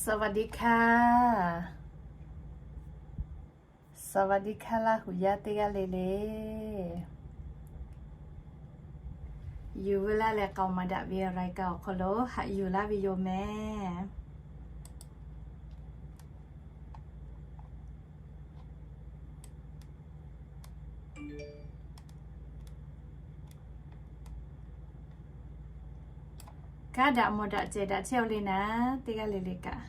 สวัสดีค่ะ สวัสดีค่ะ Laˇ huˍ yaˇ teˇ g'aˇ le le. Yuˬ veu laˇ leh k'aoˍ maˍ daꞈ ve รายการ awˬ hk'aw lo haꞈ yuˬ laˇ ve yoˬ mehˍ. Kanˉ daꞈ mawˬ daꞈ cehˬ daꞈ chehˇ-oˆ le naˍ, teˇ g'aˇ le le kaꞈ.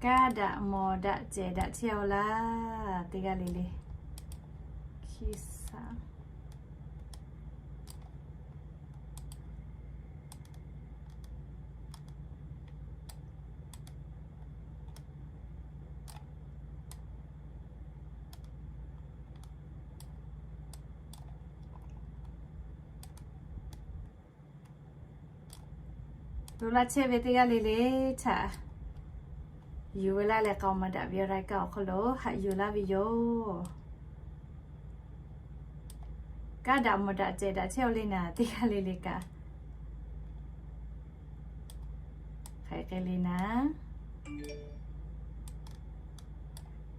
Kanˉ daꞈ mawˬ daꞈ cehˬ daꞈ chehˇ-oˆ laˇ, teˇ g'aˇ le le. Hkiˇ saˍ. Loꞈ la chehˇ ve teˇ g'aˇ le le htaꞈ yuˬ veu laˇ leh k'aoˍ maˍ daꞈ ve รายการ awˬ hk'aw lo haꞈ yuˬ laˇ ve yoˬ. Kanˉ daꞈ mawˬ daꞈ cehˬ daꞈ chehˇ-oˆ le naˍ, teˇ g'aˇ le le kaꞈ. Hk'aˬ hk'e le naˍ.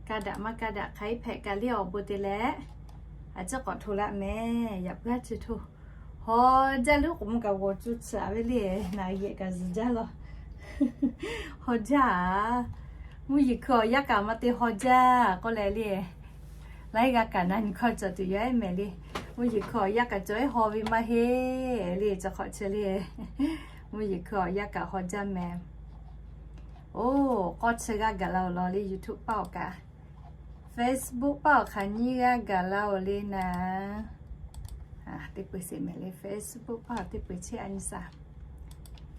Kanˉ daꞈ maˇ kanˉ daꞈ hk'aˬ hk'e hpehꞈ kaꞈ le awˬ bon te leh, a ciˉ k'awꞈ hto laˇ mehˍ. Yaꞈ puiˉ a ciˉ hto. Haw jaˇ leuˉ k'oˍ mvuh kaꞈ g'awˬ cuˇ tsuhꞈ ve le, naˍ yehˬ kaꞈ zuhˬ jaˇ law. Haw jaˇ a. Mvuhˇ yeˬ hkui awˬ yaˇ kaꞈ maˇ te haw jaˇ k'oˆ leh le. Laiˉ g'aˇ kaꞈ na nyi hkawˇ cawˬ tuˬ yaˇ ehˉ mehˍ le. Mvuhˇ yeˬ hkui awˬ yaˇ kaꞈ cawˬ ehˉ haw ve maˇ heˆ le, cawˬ hk'awꞈ chi le. Mvuhˇ yeˬ hkui awˬ yaˇ kaꞈ haw jaˇ mehˍ. Oˬ, k'awˇ chi g'aˇ gaˬ la-oˬ law le, YouTube paˇ awˬ kaꞈ. Facebook paˇ awˬ hk'aˬ nyiˇ g'aˇ gaˬ la-oˬ le naˍ. Teˇ peu-eˬ sheˍ mehˍ le, Facebook paˇ awˬ teˇ peu-eˬ chehˇ a nyi saˍ.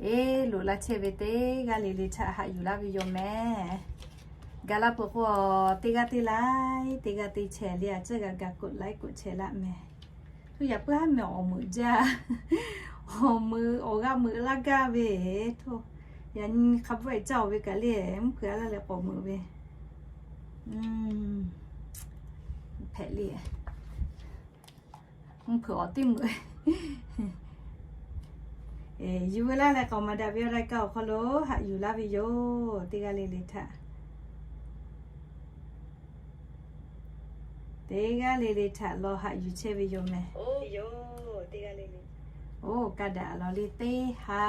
Eˬ, loꞈ la chehˇ ve teˇ g'aˇ le le htaꞈ haꞈ yuˬ laˇ ve yoˬ mehˍ. Gaˬ la peuˬ k'o, teˇ g'aˇ teˇ laiˉ teˇ g'aˇ teˇ chehˇ le, a ciˉ g'a ga กดไลค์ กดแชร์ laˇ mehˍ. Hto yaꞈ puiˉ haˉ mehˍ awˬ meuꞈ jaˇ. Awˬ meuꞈ awˬ g'aˇ meuꞈ laˇ gaˇ ve. Hto, yaꞈ nyi hk'a bvuhˆ e caˇ-oˬ ve kaꞈ le, mvuhˇ hpeuꞈ a laˇ leh k'awꞈ meuꞈ ve. Hpehꞈ le. Mvuhˇ hpeuꞈ awˬ teˇ meuꞈ. Yuˬ veu laˇ leh k'aoˍ maˍ daꞈ ve รายการ awˬ hk'aw lo haꞈ yuˬ laˇ ve yoˬ, teˇ g'aˇ le le htaꞈ. Teˇ g'aˇ le le htaꞈ law haꞈ yuˬ chehˇ ve yoˬ mehˍ. Oˬ, kanˉ daꞈ law le teˇ ha,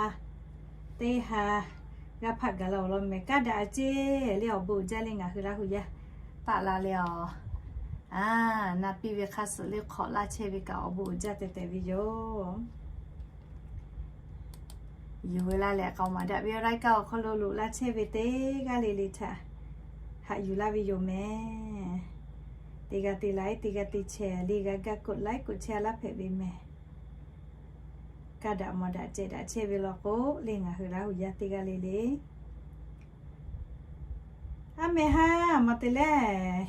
teˇ ha g'aˇ hpaˆ gaˬ la-oˬ law mehˍ. Kanˉ daꞈ a ceˇ le awˬ bon uiˍ jaˇ le ngaˬ hui Laˇ huˍ yaˇ paˆ la leh awˬ, a, na piˇ ve hk'a suhˍ le hk'awꞈ laˇ chehˇ ve kaꞈ awˬ bon uiˍ jaˇ tehꞈ tehꞈ ve yoˬ. Yuˬ veu laˇ leh k'aoˍ maˍ daꞈ ve รายการ awˬ hk'aw lo loꞈ la chehˇ ve teˇ g'aˇ le le htaꞈ haꞈ yuˬ laˇ ve yoˬ mehˍ. Teˇ g'aˇ te laiˉ teˇ g'aˇ te chehˇ le g'a ga กดไลค์ กดแชร์ laˇ hpehꞈ ve mehˍ. Kanˉ daꞈ mawˬ daꞈ cehˬ daꞈ chehˇ ve law k'o le ngaˬ hui Laˇ huˍ yaˇ teˇ g'aˇ le le. Aˉ meh haˉ maˇ te leh,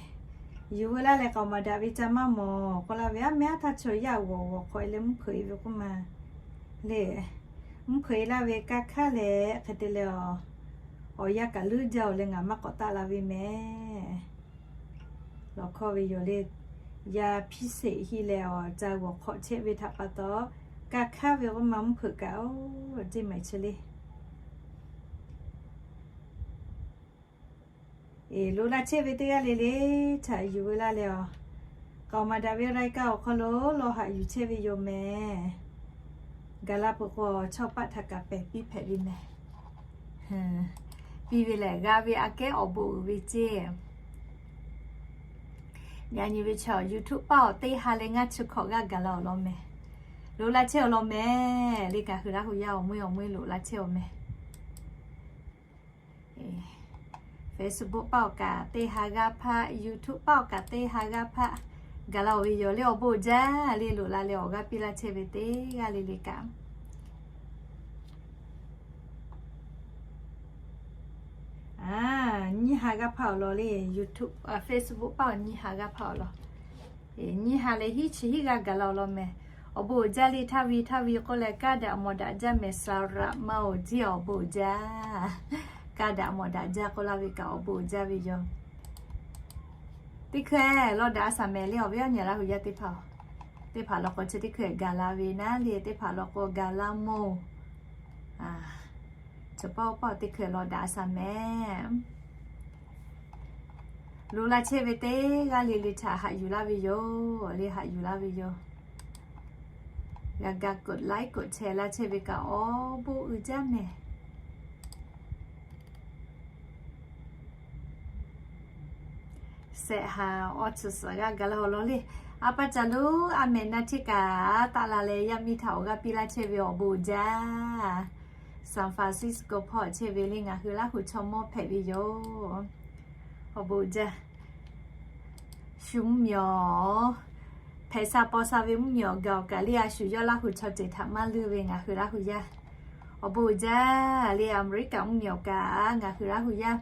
yuˬ veu laˇ leh k'aoˍ maˍ daꞈ ve ca maˇ mawˬ k'oˆ laˇ ve, aˉ meh haˉ htaˇ chaw yaˇ g'awˬ g'awˬ hk'awꞈ e leh mvuhˇ hpeuꞈ e ve k'oˆ ma le. Mvuhˇ hpeuꞈ e laˇ ve ka hkaˉ leh hk'e te leh, awˬ yanˇ kaꞈ leuˉ jaˇ-oˬ leh ngaˬ maˇ k'awꞈ taˆ la ve mehˍ. Lawˬ hkawˇ ve yoˬ le. Yaꞈ hpiˇ sheˍ hi leh awˬ ca g'awˬ hk'awꞈ chehˇ ve htaꞈ pa taw, ka hkaˉ ve k'oˆ ma mvuhˇ hpeuꞈ kaꞈ-oˬ, ceˇ maˬ chi le. Eˬ, loꞈ la chehˇ ve teˇ g'aˇ le le htaꞈ yuˬ veu laˇ leh awˬ, k'aoˍ maˍ daꞈ ve รายการ awˬ hk'aw lo law haꞈ yuˬ chehˇ ve yoˬ mehˍ. Gaˬ la peuˬ k'o, chawˇ paˆ htaꞈ kaꞈ pehˬ piˇ hpehꞈ ve mehˍ. Piˇ ve lehˬ, g'a ve aꞈ kehˉ awˬ bon uiˍ ve ceˇ. Yaꞈ nyi ve chaw YouTube paˇ awˬ teˇ ha leh ngaˇ chi hkawꞈ g'aˇ gaˬ la-oˬ law mehˍ. Loꞈ la chehˇ-oˬ law mehˍ. Le ngaˬ hui Laˇ huˍ yaˇ awˬ meuˇ awˬ meuˇ loꞈ la chehˇ-oˬ mehˍ. Facebook paˇ awˬ kaꞈ teˇ ha g'aˇ hpaˆ, YouTube paˇ awˬ kaꞈ teˇ ha g'aˇ hpaˆ gaˬ la-oˬ ve yoˬ le awˬ bon uiˍ jaˇ le loꞈ la leh awˬ g'aˇ piˇ laˇ chehˇ ve teˇ g'aˇ le le kaꞈ. A, nyiˇ ha g'aˇ hpaˆ awˬ lawn le YouTube, Facebook paˇ awˬ nyiˇ ha g'aˇ hpaˆ awˬ lawn. Nyiˇ ha leh hiˉ chi hiˉ g'aˇ gaˬ la-oˬ law mehˍ. Awˬ bon uiˍ jaˇ le htaˇ ve htaˇ ve k'oˆ leh kanˉ daꞈ mawˬ daꞈ jaˇ mehˍ, saˍ raꞈ ma-oˬ, jiˇ awˬ bon uiˍ jaˇ. Kanˉ daꞈ mawˬ daꞈ jaˇ k'oˆ laˇ ve kaꞈ awˬ bon uiˍ jaˇ ve yoˬ. Teˇ hkui lawˇ daꞈ a shaˍ mehˍ le awˬ viˉ awˬ nyi Laˇ huˍ yaˇ teˇ hpaˍ-oˬ. Teˇ hpaˍ law k'o chi teˇ hkui gaˬ la ve naˉ le, teˇ hpaˍ law k'o gaˬ la mawˬ. Chaw paˆ paˆ teˇ hkui law daꞈ a shaˍ mehˍ. Lo laˇ chehˇ ve teˇ g'aˇ le le htaꞈ haꞈ yuˬ laˇ ve yoˬ. Le haꞈ yuˬ laˇ ve yoˬ. G'a ga กดไลค์ กดแชร์ laˇ chehˇ ve kaꞈ awˬ bon uiˍ jaˇ mehˍ. Shehˆ ha awˬ tcuhˍ suhˍ g'a gaˬ la awˬ lawn le. A pa caˬ lo a mehˍ na hteˇ kaꞈ taˆ la leh yaˇ miˇ htaꞈ awˬ g'aˇ piˇ laˇ chehˇ ve awˬ bon uiˍ jaˇ. San Francisco hpawˇ chehˇ ve le ngaˬ hui Laˇ huˍ chaw mawˇ hpehꞈ ve yoˬ. Awˬ bon uiˍ jaˇ. Shu mvuhˇ miˬ awˬ hpehꞈ sha paw sha ve mvuhˇ miˬ awˬ gaˬ awˬ kaꞈ le a shu yawˇ Laˇ huˍ chaw ceuˬ htaꞈ maˇ leuˇ ve ngaˬ hui Laˇ huˍ yaˇ. Awˬ bon uiˍ jaˇ le Aˍmeˍriˆkaꞈ mvuhˇ miˬ awˬ kaꞈ ngaˬ hui Laˇ huˍ yaˇ.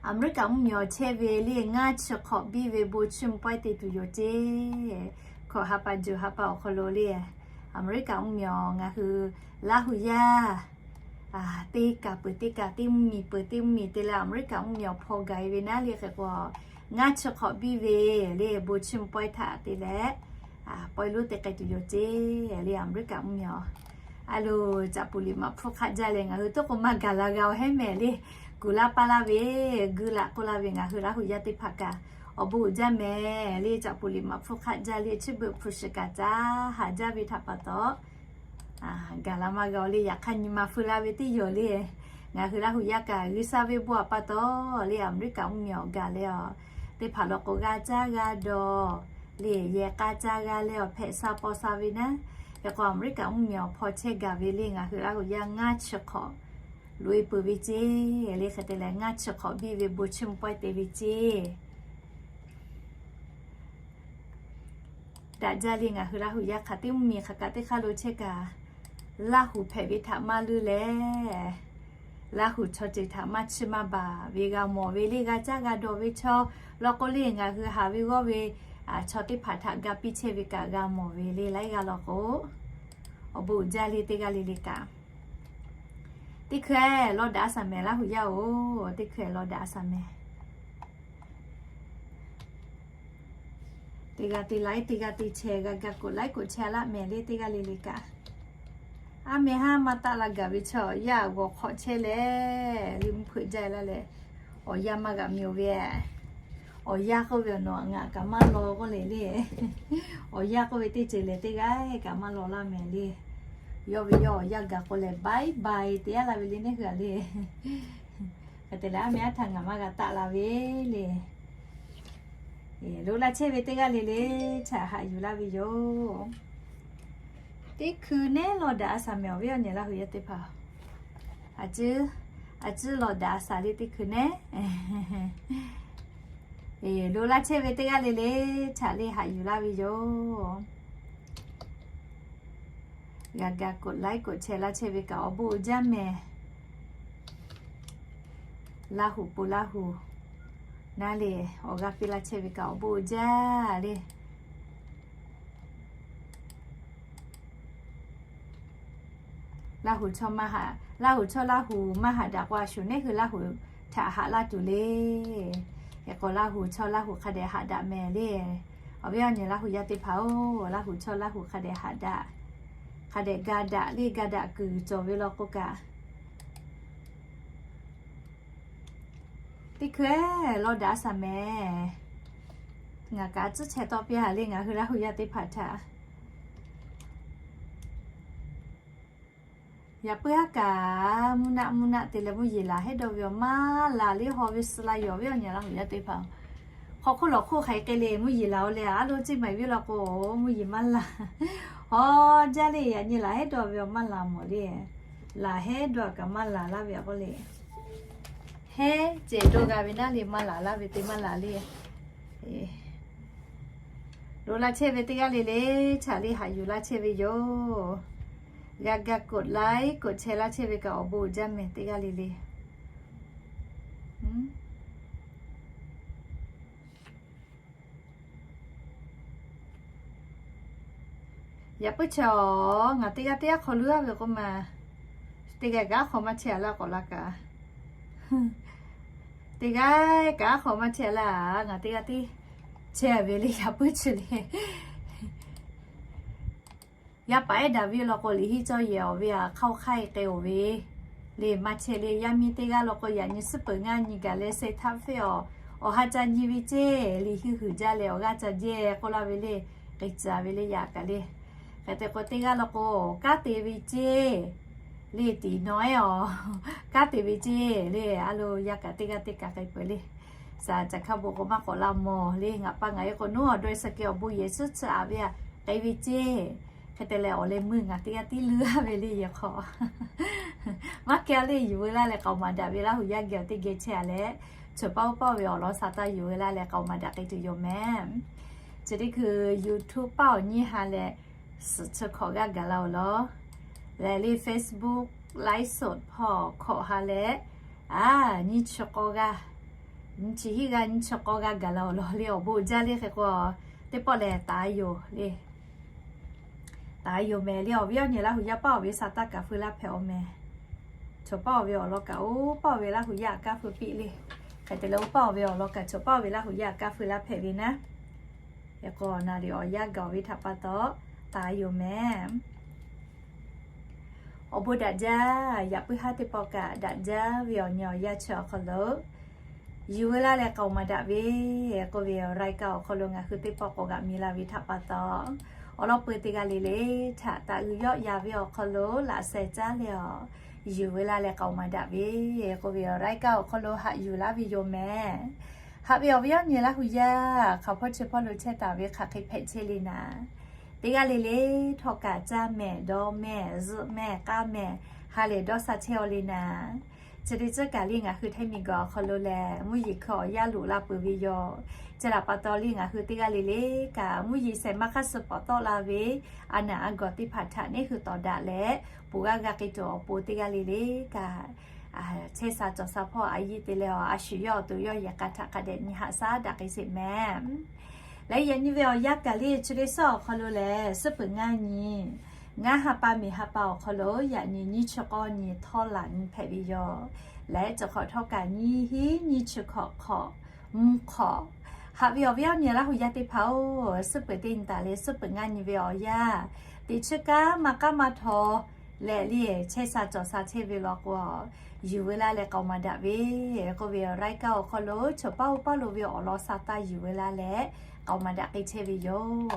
Aˍmeˍriˆkaꞈ mvuhˇ miˬ awˬ chehˇ ve le ngaˇ chi hk'awꞈ biˇ ve bon chiˇ mvuh pawehˇ te tuˬ yoˬ ceˇ. Hkawꞈ ha pa juˬ ha pa awˬ hk'aw lo le Aˍmeˍriˆkaꞈ mvuhˇ miˬ awˬ ngaˬ hui Laˇ huˍ yaˇ teˇ kaˬ peuˬ teˇ kaˬ, teˇ mvuhˇ miˬ peuˬ teˇ mvuhˇ miˬ te leh Aˍmeˍriˆkaꞈ mvuhˇ miˬ awˬ hpaw gaˬ e ve naˉ le hk'e k'o, ngaˇ chi hk'awꞈ biˇ ve le bon chiˇ mvuh pawehˇ htaꞈ te leh pawehˇ lonˉ te k'ai tuˬ yoˬ ceˇ le Aˍmeˍriˆkaꞈ mvuhˇ miˬ awˬ. A loˬ, caꞈ puˍ liꞈ maꞈ hpfuhˇ hk'aˆ jaˇ leh ngaˬ hui toˆ k'o maˇ gaˬ la g'a awˬ hehˉ mehˍ le. Kuˬ laˇ paˇ laˇ ve, guˇ laꞈ k'oˆ laˇ ve ngaˬ hui Laˇ huˍ yaˇ teˇ hpaˍ kaꞈ awˬ bon uiˍ jaˇ mehˍ le. Caꞈ puˍ liꞈ maꞈ hpfuhˇ hk'aˆ jaˇ le, chi beuꞈ hpu shiˍ kaꞈ caˇ haˍ jaˇ ve htaꞈ pa taw, gaˬ la maˇ g'a awˬ le. Yaꞈ hk'aˇ nyi ma feu la ve teˇ yawˬ le, ngaˬ hui Laˇ huˍ yaˇ kaꞈ G'uiˬsha ve bon awˬ pa taw le Aˍmeˍriˆkaꞈ mvuhˇ miˬ awˬ gaˬ leh awˬ, teˇ hpaˍ law k'o g'a caˇ g'a dawˬ le, yehˬ k'a caˇ g'a leh awˬ hpehꞈ sha paw sha ve naˉ. Hk'e k'o Aˍmeˍriˆkaꞈ mvuhˇ miˬ awˬ hpaw chehˇ gaˬ ve le ngaˬ hui Laˇ huˍ yaˇ ngaˇ chi hk'awꞈ loꞈ e peuˬ ve ceˇ le. Hk'e te leh ngaˇ chi hk'awꞈ biˇ ve bon chiˇ mvuh pawehˇ te ve ceˇ. Daꞈ jaˇ le ngaˬ hui Laˇ huˍ yaˇ hk'aˬ teˇ mvuhˇ miˬ hk'aˬ kaꞈ teˇ hk'aˇ lo chehˇ kaꞈ, Laˇ huˍ hpehꞈ ve htaꞈ maˇ leuˇ leh, Laˇ huˍ chaw ceuˬ htaꞈ maˇ chiˇ maˇ baˬ ve g'a mawˬ ve le. G'a caˇ g'a dawˬ ve chaw law k'o le ngaˬ hui haˍ ve g'awˇ ve chaw teˇ hpaˍ htaꞈ ga piˇ chehˇ ve kaꞈ g'a mawˬ ve le. Laiˉ g'aˇ law k'o, awˬ bon uiˍ jaˇ le teˇ g'aˇ le le kaꞈ. Teˇ hkui law daꞈ a shaˍ mehˍ Laˇ huˍ yaˇ oˬ, teˇ hkui law daꞈ a shaˍ mehˍ. Teˇ g'aˇ te laiˉ teˇ g'aˇ te chehˇ g'a ga กดไลค์ กดแชร์ laˇ mehˍ le teˇ g'aˇ le le kaꞈ. A mehˍ haˉ maˇ taˆ la gaˬ ve chaw yaˇ g'awˬ hk'awꞈ chehˇ leh, le mvuhˇ hpeuꞈ jaˇ laˇ leh, awˬ yanˇ maˇ g'a miˬ oˬ ve, awˬ yanˇ k'oˆ ve awˬ nawˬ ngaˬ kaꞈ maˇ law k'oˆ le le. Awˬ yanˇ k'oˆ ve teˇ ceuˬ lehˬ teˇ g'aˇ kaꞈ maˇ law laˇ mehˍ le. Yawˇ ve yawˇ awˬ yanˇ gaˬ k'o lehˬ bye bye te yaˇ la ve le neˇ hui a le. Hk'e te leh a mehˍ aˉ htaꞈ ngaˬ maˇ g'a taˆ la ve le. Lo laˇ chehˇ ve teˇ g'aˇ le le htaꞈ haꞈ yuˬ laˇ ve yoˬ. Teˇ hkui neˉ law daꞈ a shaˍ mehˍ awˬ viˉ awˬ nyi Laˇ huˍ yaˇ teˇ hpaˍ. A ciˉ, a ciˉ law daꞈ a shaˍ le teˇ hkui neˉ. Lo laˇ chehˇ ve teˇ g'aˇ le le htaꞈ le haꞈ yuˬ laˇ ve yoˬ. G'a ga กดไลค์ กดแชร์ laˇ chehˇ ve kaꞈ awˬ bon uiˍ jaˇ mehˍ. Laˇ huˍ pon Laˇ huˍ naˉ le, awˬ g'aˇ piˇ laˇ chehˇ ve kaꞈ awˬ bon uiˍ jaˇ le. Laˇ huˍ chaw maˇ haꞈ, Laˇ huˍ chaw Laˇ huˍ maˇ haꞈ daꞈ k'o a shu neˉ hui Laˇ huˍ htaꞈ haꞈ laˇ tuˬ le. Hk'e k'o Laˇ huˍ chaw Laˇ huˍ hk'a dehꞈ haꞈ daꞈ mehˍ le. Awˬ viˉ awˬ nyi Laˇ huˍ yaˇ teˇ hpaˍ oˬ, Laˇ huˍ chaw Laˇ huˍ hk'a dehꞈ haꞈ daꞈ, hk'a dehꞈ ga daꞈ le, ga daꞈ kuiˬ cawˬ ve law k'o kaꞈ. Teˇ hkui law daꞈ a shaˍ mehˍ. Ngaˬ kaꞈ tcuhˉ chehˇ tawˆ piˇ a le ngaˬ hui Laˇ huˍ yaˇ teˇ hpaˍ htaꞈ. Yaꞈ puiˉ haˉ kaꞈ mvuhˇ naˆ mvuhˇ naˆ te leh mvuhˇ yeˬ laˬ hehˉ dawˇ ve awˬ maˇ laˬ le. Haw ve suh la yawˬ viˉ awˬ nyi Laˇ huˍ yaˇ teˇ hpaˍ. Hk'aw hk'oˆ lawˬ hk'oˆ hk'aˬ hk'e le mvuhˇ yeˬ laˬ oˬ le a lo ciˇ maˬ viˉ law k'o, mvuhˇ yeˬ maˇ laˬ. Haw jaˇ le yaꞈ nyi laˬ hehˉ dawˇ ve awˬ maˇ laˬ mawˬ le. Laˬ hehˉ dawˇ kaꞈ maˇ laˬ laˇ ve a k'oˆ le. Hehˉ cehˬ dawˇ g'a ve naˉ le maˇ laˬ laˇ ve te maˇ laˬ le. Lo laˇ chehˇ ve teˇ g'aˇ le le htaꞈ le haꞈ yuˬ laˇ chehˇ ve yoˬ. G'a ga กดไลค์ กดแชร์ laˇ chehˇ ve kaꞈ awˬ bon uiˍ jaˇ mehˍ teˇ g'aˇ le le. Yaꞈ puiˉ chaw, ngaˬ teˇ g'aˇ teˇ g'aˇ hk'aw lo g'a ve k'o ma, teˇ g'aˇ kaꞈ hk'aw maˇ chehˇ a laˇ k'awꞈ la kaꞈ. Teˇ g'aˇ kaꞈ hk'aw maˇ chehˇ a laˇ, ngaˬ teˇ g'aˇ teˇ chehˇ ve le yaꞈ puiˉ chi le. Yaˇ paˍ ehˉ daꞈ ve law k'o, liꞈ hiˉ cawˇ yehˬ awˬ ve aꞈ hk'aˇ hk'aˇ-e k'ai-oˬ ve le. Maˇ chehˇ le. Yaˇ miˇ teˇ g'aˇ law k'o, yaꞈ nyi suhˉ peuˬ ngaˇ nyi gaˬ leh seh htaˇ hpehˇ-aˬ, awˬ ha ca nyi ve ceˇ le. Huiˉ huiˍ jaˇ leh awˬ g'aˇ ca jehˇ k'oˆ laˇ ve le. K'ai caˍ ve le yaꞈ kaꞈ le. Hk'e te k'o, teˇ g'aˇ law k'o, kanˉ te ve ceˇ le. Tiꞈ nawˬ ehˉ-aˬ, kanˉ te ve ceˇ le. A lo, yaˇ kaꞈ teˇ g'aˇ teˇ kaꞈ k'ai peuˬ le. Saˍ caˍ hkaˇ bon k'o maˇ k'awꞈ la mawˬ le. Ngaˬ pa ngaˬ e k'o, nawˬ awˬ dawˇ e suh keh awˬ bon yehˬ suhˉ tcuh aꞈ ve aꞈ k'ai ve ceˇ. Hk'e te leh, awˬ leh meuˇ ngaˬ teˇ g'aˇ tiˉ leuˉ-a ve le yehˬ hk'aw. Maˇ kehˬ le, yuˬ veu laˇ leh k'aoˍ maˍ daꞈ ve Laˇ huˍ yaˇ geh awˬ teˇ geh chehˇ-a leh, chawˬ paˇ oˇ paˇ ve awˬ lawn sa taˇ yuˬ veu laˇ leh k'aoˍ maˍ daꞈ k'ai tuˬ yoˬ mehˍ. Chi teˇ hkui YouTube paˇ awˬ nyiˇ ha leh suhˍ chi hkawꞈ g'aˇ gaˬ la-oˬ law. Lehˬ le, Facebook ไลฟ์สด hpawˇ hkawꞈ ha leh, a, nyiˇ chi k'awˇ g'aˇ, nyiˇ chi hiˉ g'aˇ nyiˇ chi k'awˇ g'aˇ gaˬ la-oˬ law le. Awˬ bon jaˇ le. Hk'e k'o, teˇ pawˆ lehˬ taˍ yoˬ le. Taˍ yoˬ mehˍ le. Awˬ viˉ awˬ nyi Laˇ huˍ yaˇ paˇ awˬ ve sa taˇ kaꞈ feu laˇ hpehꞈ-aw mehˍ. Chawˬ paˇ awˬ ve awˬ lawn kaꞈ oˇ paˇ awˬ ve Laˇ huˍ yaˇ aꞈ kaˇ feu piˇ le. Hk'e te leh, oˇ paˇ awˬ ve awˬ lawn kaꞈ chawˬ paˇ awˬ ve Laˇ huˍ yaˇ aꞈ kaˇ feu laˇ hpehꞈ ve naˉ. Yaꞈ k'aw naˍ riˍ awˬ yanˇ gaˬ-oˬ ve htaꞈ pa taw, taˍ yoˬ mehˍ. Awˬ bon daꞈ jaˇ. Yaꞈ puiˉ haˉ teˇ pawˆ kaꞈ daꞈ jaˇ ve awˬ nyi awˬ yanˇ chi awˬ hk'aw lo, yuˬ veu laˇ leh k'aoˍ maˍ daꞈ ve k'oˆ ve awˬ รายการ awˬ hk'aw lo ngaˬ hui teˇ pawˆ k'awꞈ g'aꞈ mi la ve htaꞈ pa taw, awˬ lawn peu teˇ g'aˇ le le htaꞈ taꞈ g'uiˬ yawˆ yan ve awˬ hk'aw lo laꞈ sheh caˉ leh-aˬ, yuˬ veu laˇ leh k'aoˍ maˍ daꞈ ve k'oˆ ve awˬ รายการ awˬ hk'aw lo haꞈ yuˬ laˇ ve yoˬ mehˍ. Haꞈ ve awˬ viˉ awˬ nyi Laˇ huˍ yaˇ hk'aˬ hpawˇ chi hpawˇ lo chehˇ taˍ ve hk'aˬ hk'e hpehꞈ chehˇ le naˍ, teˇ g'aˇ le le htawˇ kaꞈ caˇ mehˍ, dawˇ mehˍ, zuhˆ mehˍ, k'aˇ mehˍ, ha lehˬ dawˇ sha chehˇ-aw le naˍ. Chi teˇ ceuˬ kaꞈ le ngaˬ hui Htaiˇ miˬ guiˬ awˬ hk'aw lo lehˬ, mvuhˇ yeˬ hkui awˬ yanˇ loꞈ la peuˬ ve yoˬ. Chi htaꞈ pa taw le ngaˬ hui teˇ g'aˇ le le kaꞈ mvuhˇ yeˬ shehˍ ma hk'aˇ suh pawˍ tawˆ la ve a naˍ a gawˬ teˇ hpaˍ htaꞈ neˇ hui tawˍ daꞈ leh, poˬ g'aˇ g'a k'ai tuˬ awˬ pon teˇ g'aˇ le le kaꞈ, chehˇ sha cawˬ sha hpawˇ a yiˇ te leh-aˬ, a shu yawˇ awˬ to yawˇ yehˬ k'a htaꞈ hk'a dehꞈ nyi haꞈ shaˉ daꞈ k'ai sheˍ mehˍ. Leh yaꞈ nyi ve awˬ yanˇ kaꞈ le chi teˇ suhˉ awˬ hk'aw lo lehˬ, suhˉ peuˬ ngaˇ nyi, ngaˇ ha pa miˬ ha pa awˬ hk'aw lo yaꞈ nyi nyiˇ chi k'awˇ nyi htawˇ laˬ nyi hpehꞈ ve yoˬ. Leh cawˬ hk'awꞈ htawˇ kaꞈ nyiˇ hiˉ nyiˇ chi hkawꞈ hk'awꞈ mvuhˇ hk'awꞈ. Haꞈ ve awˬ viˉ awˬ nyi Laˇ huˍ yaˇ teˇ hpaˍ-oˬ, suhˉ peuˬ teˇ nyi taˍ leh suhˉ peuˬ ngaˇ nyi ve awˬ yanˇ, teꞈ chiˉ kaˉ maˇ k'aˉ maˇ htaw leh le chehˇ sha cawˬ sha chehˇ ve law k'o, yuˬ veu laˇ leh k'aoˍ maˍ daꞈ ve k'oˆ ve awˬ รายการ awˬ hk'aw lo chawˬ paˇ oˇ paˇ lo ve awˬ lawn sa taˇ yuˬ veu laˇ leh k'aoˍ maˍ daꞈ k'ai chehˇ ve yoˬ.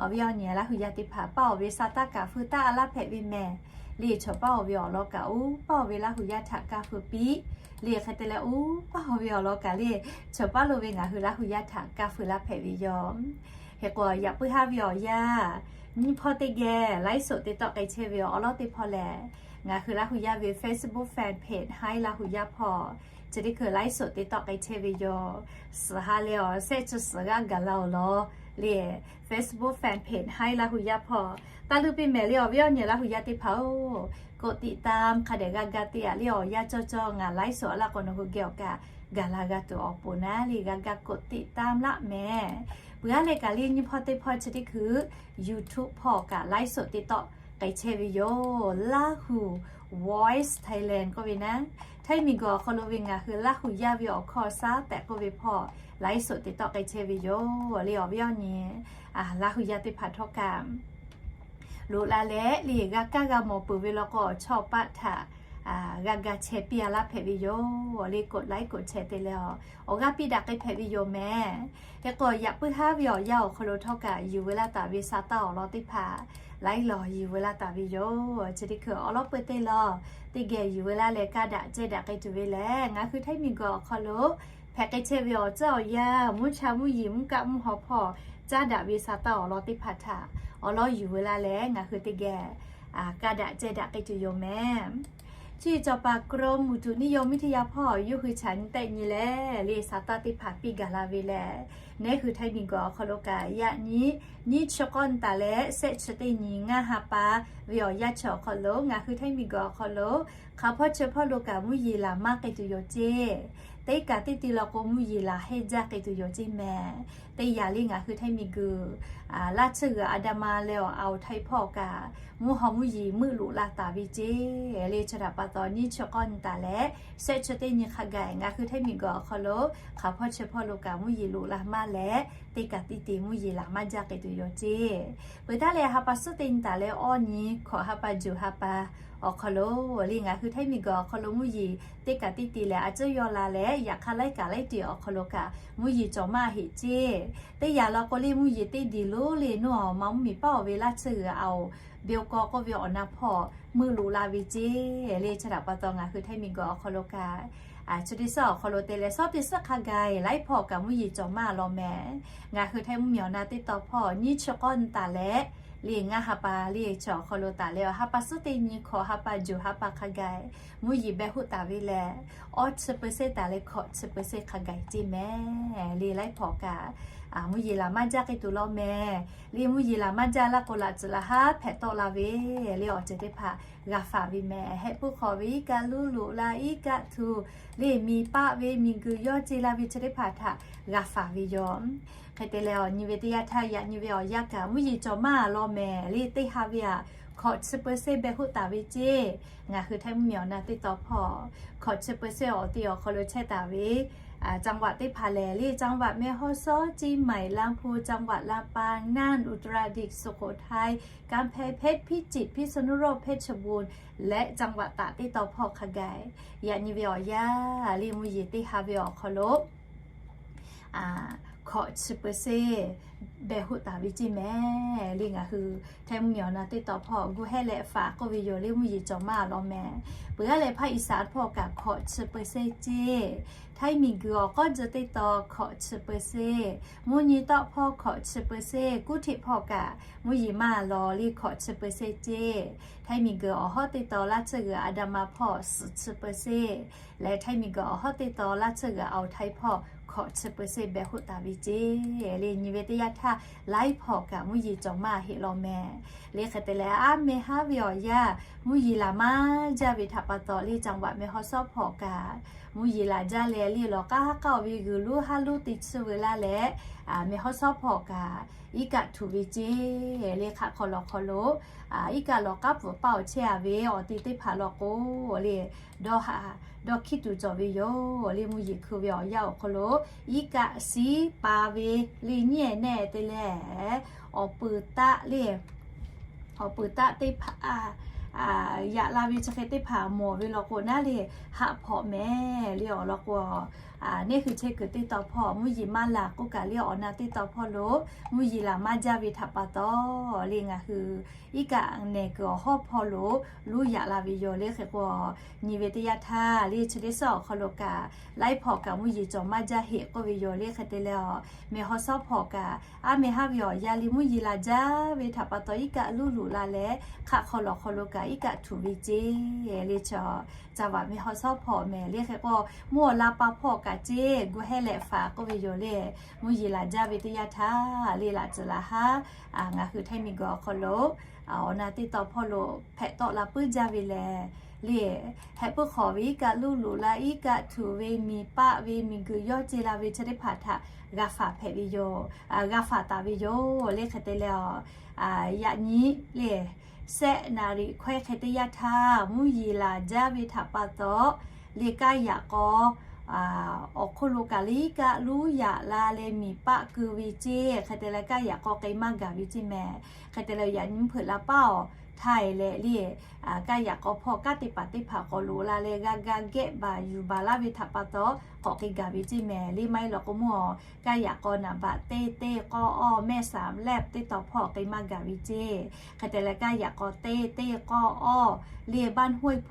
Awˬ viˉ awˬ nyi Laˇ huˍ yaˇ teˇ hpaˍ paˇ awˬ ve sa taˇ kaꞈ feu taˇ a laˇ hpehꞈ ve mehˍ. Le chawˬ paˇ awˬ ve awˬ lawn kaꞈ oˇ paˇ awˬ ve Laˇ huˍ yaˇ htaꞈ kaˇ feu piˇ. Le hk'e te leh oˇ paˇ awˬ ve awˬ lawn kaꞈ le chawˬ paˇ lo ve ngaˬ hui Laˇ huˍ yaˇ htaꞈ kaˇ feu laˇ hpehꞈ ve yoˬ. Hk'e k'o yaꞈ puiˉ haˉ ve awˬ yanˇ, nyiˇ hpawˇ teˇ geh ไลฟ์สด te tawˆ k'ai chehˇ ve awˬ lawn teˇ hpawˇ lehˬ, ngaˬ hui Laˇ huˍ yaˇ ve Facebook fan page Htaiˇ Laˇ huˍ yaˇ hpawˇ chi teˇ hkui ไลฟ์สด te tawˆ k'ai chehˇ ve yoˬ. Suhˍ ha leh awˬ shehˆ chi suhˍ g'aˇ gaˬ la awˬ lawn le Facebook fan page Htaiˇ Laˇ huˍ yaˇ hpawˇ taˇ luˇ piˇ mehˍ le. Awˬ viˉ awˬ nyi Laˇ huˍ yaˇ teˇ hpaˍ-oˬ, กดติดตาม hk'a dehꞈ g'a ga te-a le. Awˬ yanˇ cawˇ cawˇ ngaˬ ไลฟ์สด a laˇ k'o nawˬ hui geh awˬ kaꞈ gaˬ la g'a tuˬ awˬ pon naˉ le g'a ga กดติดตาม laˇ mehˍ. Peuˬ aˉ leh kaꞈ le nyiˇ hpawˇ teˇ hpawˇ chi teˇ hkui YouTube hpawˇ kaꞈ ไลฟ์สด te tawˆ k'ai chehˇ ve yoˬ. Laˇ huˍ Voice Thailand k'oˆ ve naˉ, Htaiˇ miˬ guiˬ awˬ hk'aw lo ve ngaˬ hui Laˇ huˍ yaˇ ve awˬ hkawˇ shaˉ tehꞈ k'oˆ ve hpawˇ ไลฟ์สด te tawˆ k'ai chehˇ ve yoˬ le. Awˬ viˉ awˬ nyi Laˇ huˍ yaˇ teˇ hpaˍ htawˇ kaꞈ loꞈ la leh le g'a kaˇ g'a mawˬ peuˬ ve law k'o, awˬ chawˇ awˬ paˆ htaꞈ g'a ga chehˇ piˇ a laˇ hpehꞈ ve yoˬ le. กดไลค์ กดแชร์ te leh awˬ g'aˇ piˇ daꞈ k'ai hpehꞈ ve yoˬ mehˍ. Hk'e k'o yaꞈ puiˉ haˉ ve awˬ yanˇ awˬ hk'aw lo htawˇ kaꞈ yuˬ veu laˇ taˍ ve sa taˇ awˬ lawn teˇ hpaˍ laiˉ lawˬ yuˬ veu laˇ taˍ ve yoˬ. Chi teˇ hkui awˬ lawn peu teˇ lawˬ teˇ geh yuˬ veu laˇ leh kaˇ daꞈ cehˇ daꞈ k'ai tuˬ ve lehˬ, ngaˬ hui Htaiˇ miˬ guiˬ awˬ hk'aw lo hpehꞈ k'ai chehˇ ve awˬ tcuhˉ awˬ yanˇ, mvuhˇ cha mvuhˇ yeˬ mvuhˇ kaˆ mvuhˇ haw hpawˇ caˉ daꞈ ve sa taˇ awˬ lawn teˇ hpaˍ htaꞈ awˬ lawn yuˬ veu laˇ leh ngaˬ hui teˇ geh kaˇ daꞈ cehˇ daꞈ k'ai tuˬ yoˬ mehˍ. Chi cawˬ paˍ กรมอุตุนิยมวิทยา hpawˇ yawˇ hui chaꞈ nyi tehˆ nyi leh le sa taˇ teˇ hpaˍ piˇ gaˬ la ve lehˬ, neˇ hui Htaiˇ miˬ guiˬ awˬ hk'aw lo kaꞈ yaꞈ nyi nyiˇ chi k'awˇ nyi taˍ leh shehˆ chi teˇ nyi ngaˇ ha pa ve awˬ yanˇ chi awˬ hk'aw lo ngaˬ hui Htaiˇ miˬ guiˬ awˬ hk'aw lo hk'aˬ hpawˇ chi hpawˇ lo kaꞈ mvuhˇ yeˬ laˬ maˇ k'ai tuˬ yoˬ ceˇ. Teˇ kaꞈ teˇ te law k'o, mvuhˇ yeˬ laˬ hehnˇ jaˇ k'ai tuˬ yoˬ ceˇ mehˍ. Teˇ yanˇ le ngaˬ hui Htaiˇ miˬguiˬ laˇ tsuhˇ g'uiˬ Aˍdanˍ ma leh awˬ Htaiˇ hpawˇ kaꞈ, mvuhˇ haw mvuhˇ yeˬ meuˆ loꞈ la taˍ ve ceˇ. Le chi htaꞈ pa taw, nyiˇ chi k'awˇ nyi taˍ leh shehˆ chi teˇ nyi hk'a gaˬ ngaˬ hui Htaiˇ miˬguiˬ awˬ hk'aw lo hk'aˬ hpawˇ chi hpawˇ lo kaꞈ mvuhˇ yeˬ loꞈ la maˇ leh, teˇ kaꞈ teˇ te mvuhˇ yeˬ laˬ maˇ jaˇ k'ai tuˬ yoˬ ceˇ. Peuˬ taˉ leh, ha pa suhˉ teˇ nyi taˍ leh awˇ nyi, hkawꞈ ha pa juˬ ha pa awˬ hk'aw lo, le ngaˬ hui Htaiˇ miˬguiˬ awˬ hk'aw lo mvuhˇ yeˬ teˇ kaꞈ teˇ te lehˬ, a cuˉ yaw la leh, yaꞈ hk'aˇ laiˉ kaꞈ laiˉ te awˬ hk'aw lo kaꞈ mvuhˇ yeˬ cawˬ maˇ heˆ ceˇ. Teˇ yanˇ law k'o le, mvuhˇ yeˬ teˇ deˬ lonˉ le nuˇ awˬ ma mvuhˇmiˬ paˉ awˬ ve laˇ tsuhˇ g'uiˬ awˬ, Beˇ kawˇ k'oˆ ve awˬ na hpawˇ meuˆ loꞈ la ve ceˇ. Le chi htaꞈ pa taw, ngaˬ hui Htaiˇ miˬguiˬ awˬ hk'aw lo kaꞈ, chi teˇ suhˉ awˬ hk'aw lo te leh, shawˉ teˇ suhˉ hk'a gaˬ laiˉ hpawˇ kaꞈ mvuhˇ yeˬ cawˬ maˇ law mehˍ. Ngaˬ hui Htaiˇ mvuhˇmiˬ awˬ na teˇ taw hpawˇ nyiˇ chi k'awˇ nyi taˍ leh, le ngaˇ ha pa le chi awˬ hk'aw lo taˍ leh, ha pa suhˉ teˇ nyi, hkawꞈ ha pa juˬ ha pa hk'a gaˬ mvuhˇ yeˬ beh hoˆ taˍ ve lehˬ, awˇ chi percent taˍ leh hkawꞈ chi percent hk'a gaˬ ceˇ mehˍ. Le laiˉ hpawˇ kaꞈ mvuhˇ yeˬ laˬ maˇ jaˇ k'ai tuˬ law mehˍ. Le mvuhˇ yeˬ laˬ maˇ jaˇ laˇ k'o, laꞈ tcuhˍ laꞈ haˉ hpehꞈ tawˆ la ve le awˬ ceuˬ teˇ hpaˍ g'a faˍ ve mehˍ. Heh puiˉ hk'awꞈ ve iˉ kaˆ luˉ loꞈ la, iˉ kaˆ htuꞈ le miˬ paˆ ve miˬguiˬ yawˇ ce la ve chi teˇ hpaˍ htaꞈ g'a faˍ ve yoˬ. Hk'e te leh, awˬ nyi ve teˇ yanˇ htaˇ yaꞈ nyi ve awˬ yanˇ kaꞈ mvuhˇ yeˬ cawˬ maˇ law mehˍ. Le teˇ ha ve aꞈ hkawꞈ chi percent beh hoˆ taˍ ve ceˇ. Ngaˬ hui Htaiˇ mvuhˇmiˬ awˬ na teˇ taw hpawˇ hkawꞈ chi percent awˬ te awˬ hk'aw lo chehˇ taˍ ve จังหวัด teˇ hpaˍ lehˬ, le จังหวัด แม่ฮ่องสอน, เชียงใหม่, ลำพูน, จังหวัด ลำปาง, น่าน, อุตรดิตถ์, สุโขทัย, กำแพงเพชร, พิจิตร, พิษณุโลก, เพชรบูรณ์ และ จังหวัดตาก teˇ taw hpawˇ hk'a gaˬ, yaꞈ nyi ve awˬ yanˇ le mvuhˇ yeˬ teˇ ha ve awˬ hk'aw lo hkawꞈ chi percent beh hoˆ taˍ ve ceˇ mehˍ. Le ngaˬ hui Htaiˇ mvuhˇmiˬ awˬ na teˇ taw hpawˇ gu hehˉ leh faˍ k'oˆ ve yoˬ. Le mvuhˇ yeˬ cawˬ maˇ law mehˍ. Peuˬ g'aˇ leh hpaˇ Iˉsaˍ hpawˇ kaꞈ hkawꞈ chi percent ceˇ. Htaiˇ miˬguiˬ awˬ k'awˉ jeh teˇ taw hkawꞈ chi percent, mvuhˇ nyi tawˆ hpawˇ hkawꞈ chi percent, kuˉ hteꞈ hpawˇ kaꞈ mvuhˇ yeˬ maˇ law le hkawꞈ chi percent ceˇ. Htaiˇ miˬguiˬ awˬ hawˉ teˇ taw laˇ tsuhˇ g'uiˬ Aˍdanˍ ma hpawˇ suhˍ chi percent leh, Htaiˇ miˬguiˬ awˬ hawˉ teˇ taw laˇ tsuhˇ g'uiˬ Aoˬ Htaiˇ hpawˇ hkawꞈ chi percent beh hoˆ taˍ ve ceˇ. Le nyi ve teˇ yanˇ htaˇ laiˉ hpawˇ kaꞈ mvuhˇ yeˬ cawˬ maˇ heˆ law mehˍ. Le hk'e te leh, aˉ meh haˉ ve awˬ yanˇ mvuhˇ yeˬ laˬ maˇ jaˇ ve htaꞈ pa taw, le จังหวัด แม่ฮ่องสอน hpawˇ kaꞈ mvuhˇ yeˬ laˬ jaˇ leh, le lawˬ k'aˉ haˉ k'aˉ ve g'uiˬ lonˉ haˉ lonˉ te tsuhˇ ve laˇ leh, แม่ฮ่องสอน hpawˇ kaꞈ iˉ kaˆ htuꞈ ve ceˇ. Le hk'aˆ hk'aw lawˬ hk'aw lo iˉ kaˆ lawˬ k'aˉ pfuhˍ paˇ awˬ chehˇ a ve awˬ te teˇ hpaˍ law k'o, le dawˇ haꞈ dawˇ hkiˉ tuˬ cawˬ ve yoˬ. Le mvuhˇ yeˬ hkui ve awˬ yanˇ awˬ hk'aw lo iˉ kaˆ siˉ pa ve le nyiˉ ehˍ nehˆ te leh, awˬ peuˬ taˆ le awˬ peuˬ taˆ teˇ hpaˍ yaꞈ la ve chi hk'e teˇ hpaˍ mawˬ ve law k'o naˉ, le haꞈ hpawꞈ mehˍ. Le awˬ lawn k'o, neˇ hui chehˇ kuiˬ teˇ taw hpawˇ mvuhˇ yeˬ maˇ laˬ k'oˆ kaꞈ, le awˬ na teˇ taw hpawˇ lo mvuhˇ yeˬ laˬ maˇ jaˇ ve htaꞈ pa taw, le ngaˬ hui iˉ kaˆ nehˬ kuiˬ awˬ hawˉ hpawˇ lo luˇ yaꞈ la ve yoˬ. Le hk'e k'o, nyi ve teˇ yanˇ htaˇ le chi teˇ suhˉ awˬ hk'aw lo kaꞈ laiˉ hpawˇ kaꞈ mvuhˇ yeˬ cawˬ maˇ jaˇ heˆ k'oˆ ve yoˬ. Le hk'e te leh, แม่ฮ่องสอน hpawˇ kaꞈ aˉ meh haˉ ve awˬ yanˇ le mvuhˇ yeˬ laˬ jaˇ ve htaꞈ pa taw, iˉ kaˆ luˇ loꞈ la leh hk'aˆ hk'aw lawˬ hk'aw lo kaꞈ iˉ kaˆ htuꞈ ve ceˇ. Le chi จังหวัด แม่ฮ่องสอน hpawˇ mehˍ. Le hk'e k'o, mvuhˇ awˬ la pa hpawˇ kaꞈ ceˇ gu hehˉ leh faˍ k'oˆ ve yoˬ. Le mvuhˇ yeˬ laˬ jaˇ ve teˇ yanˇ htaˇ le laꞈ tcuhˍ laꞈ haˉ ngaˬ hui Htaiˇ miˬguiˬ awˬ hk'aw lo awˬ na teˇ taw hpawˇ lo hpehꞈ tawˆ la puiˉ jaˇ ve lehˬ, le heh puiˉ hk'awꞈ ve iˉ kaˆ luˇ loꞈ la, iˉ kaˆ htuꞈ ve, miˬ paˆ ve, miˬguiˬ yawˇ ce la ve chi teˇ hpaˍ htaꞈ g'a faˍ hpehꞈ ve yoˬ. G'a faˍ taˍ ve yoˬ. Le hk'e te leh, yaꞈ nyi le แสงนารี hkawehˇ hk'e teˇ yanˇ htaˇ mvuhˇ yeˬ laˬ jaˇ ve htaꞈ pa taw, le kaˇ yaꞈ k'aw awˬ hk'oˆ lo kaꞈ le iˉ kaˆ luˇ yaꞈ la leh miˬ paˆ keu ve ceˇ. Hk'e te leh kaˇ yaꞈ k'aw k'ai maˇ gaˬ ve ceˇ mehˍ. Hk'e te leh yaꞈ nyi mvuhˇ hpeuꞈ la paˉ awˬ htaˇ e leh le kaˇ yaꞈ k'aw hpawˇ kaˇ teˇ hpaˍ teˇ hpaˍ k'awꞈ loꞈ la leh g'a ga geh baˬ yuˬ baˬ laˇ ve htaꞈ pa taw, k'awꞈ k'ai gaˬ ve ceˇ mehˍ. Le maˇ heˆ law k'o, mvuhˇ awˬ kaˇ yaꞈ k'aw naˍ baꞈ teˇ teˇ k'awˇ awˇ mehˆ saˍ lehˆ teˇ taw hpawˇ k'ai maˇ gaˬ ve ceˇ. Hk'e te leh kaˇ yaꞈ k'aw teˇ teˇ k'awˇ awˇ le บ้านห้วยโพ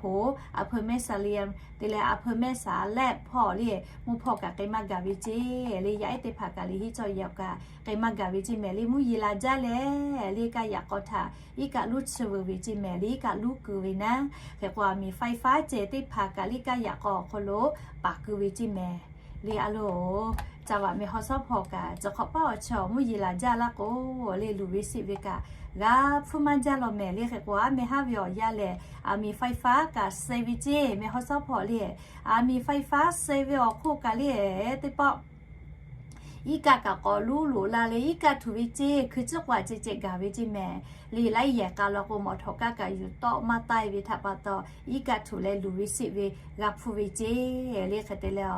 อำเภอแม่สะเลียง te leh อำเภอแม่สาแลบ hpawˇ le mvuhˇ hpawˇ kaꞈ k'ai maˇ gaˬ ve ceˇ. Le yaˇ ehˉ teˇ hpaˍ kaꞈ le hiˉ cawˇ yaꞈ kaꞈ k'ai maˇ gaˬ ve ceˇ mehˍ. Le mvuhˇ yeˬ laˬ jaˇ leh le kaˇ yaꞈ k'aw htaꞈ iˉ kaˆ luˇ chi veuˬ ve ceˇ mehˍ. Le iˉ kaˆ luˇ keu ve naˉ, hk'e k'o a miˬ ไฟฟ้า ceh teˇ hpaˍ kaꞈ le kaˇ yaꞈ k'aw awˬ hk'aw lo paˍ keu ve ceˇ mehˍ. Le a loˬ Caˇ vaꞈ meh haw shawˉ hpawˇ kaꞈ, ciˬ hk'awꞈ paˉ awˬ chi awˬ mvuhˇ yeˬ laˬ jaˇ laˇ k'o, le luˬ ve seˆ ve kaꞈ g'a hpfuhˇ maˇ jaˇ law mehˍ. Le hk'e k'o, aˉ meh haˉ ve awˬ yanˇ lehˬ, aˬ miˍ faiˍ faˉ kaꞈ suh ve ceˇ. Meh haw shawˉ hpawˇ le, aˬ miˍ faiˍ faˉ suh ve awˬ hk'oˆ kaꞈ le, teˇ pawˆ iˉ kaˆ kaꞈ k'awꞈ luˉ loꞈ la leh, iˉ kaˆ htuꞈ ve ceˇ, hkui tcuhˉ k'oˍ a ceh ceh gaˬ ve ceˇ mehˍ. Le laiˉ yehˬ k'a law k'o, mawˬ htawꞈ kaˇ kaꞈ yuˬ tawˆ maˇ taiˇ ve htaꞈ pa taw, iˉ kaˆ htuꞈ leh luˬ ve seˆ ve g'a hpfuhˇ ve ceˇ. Le hk'e te leh,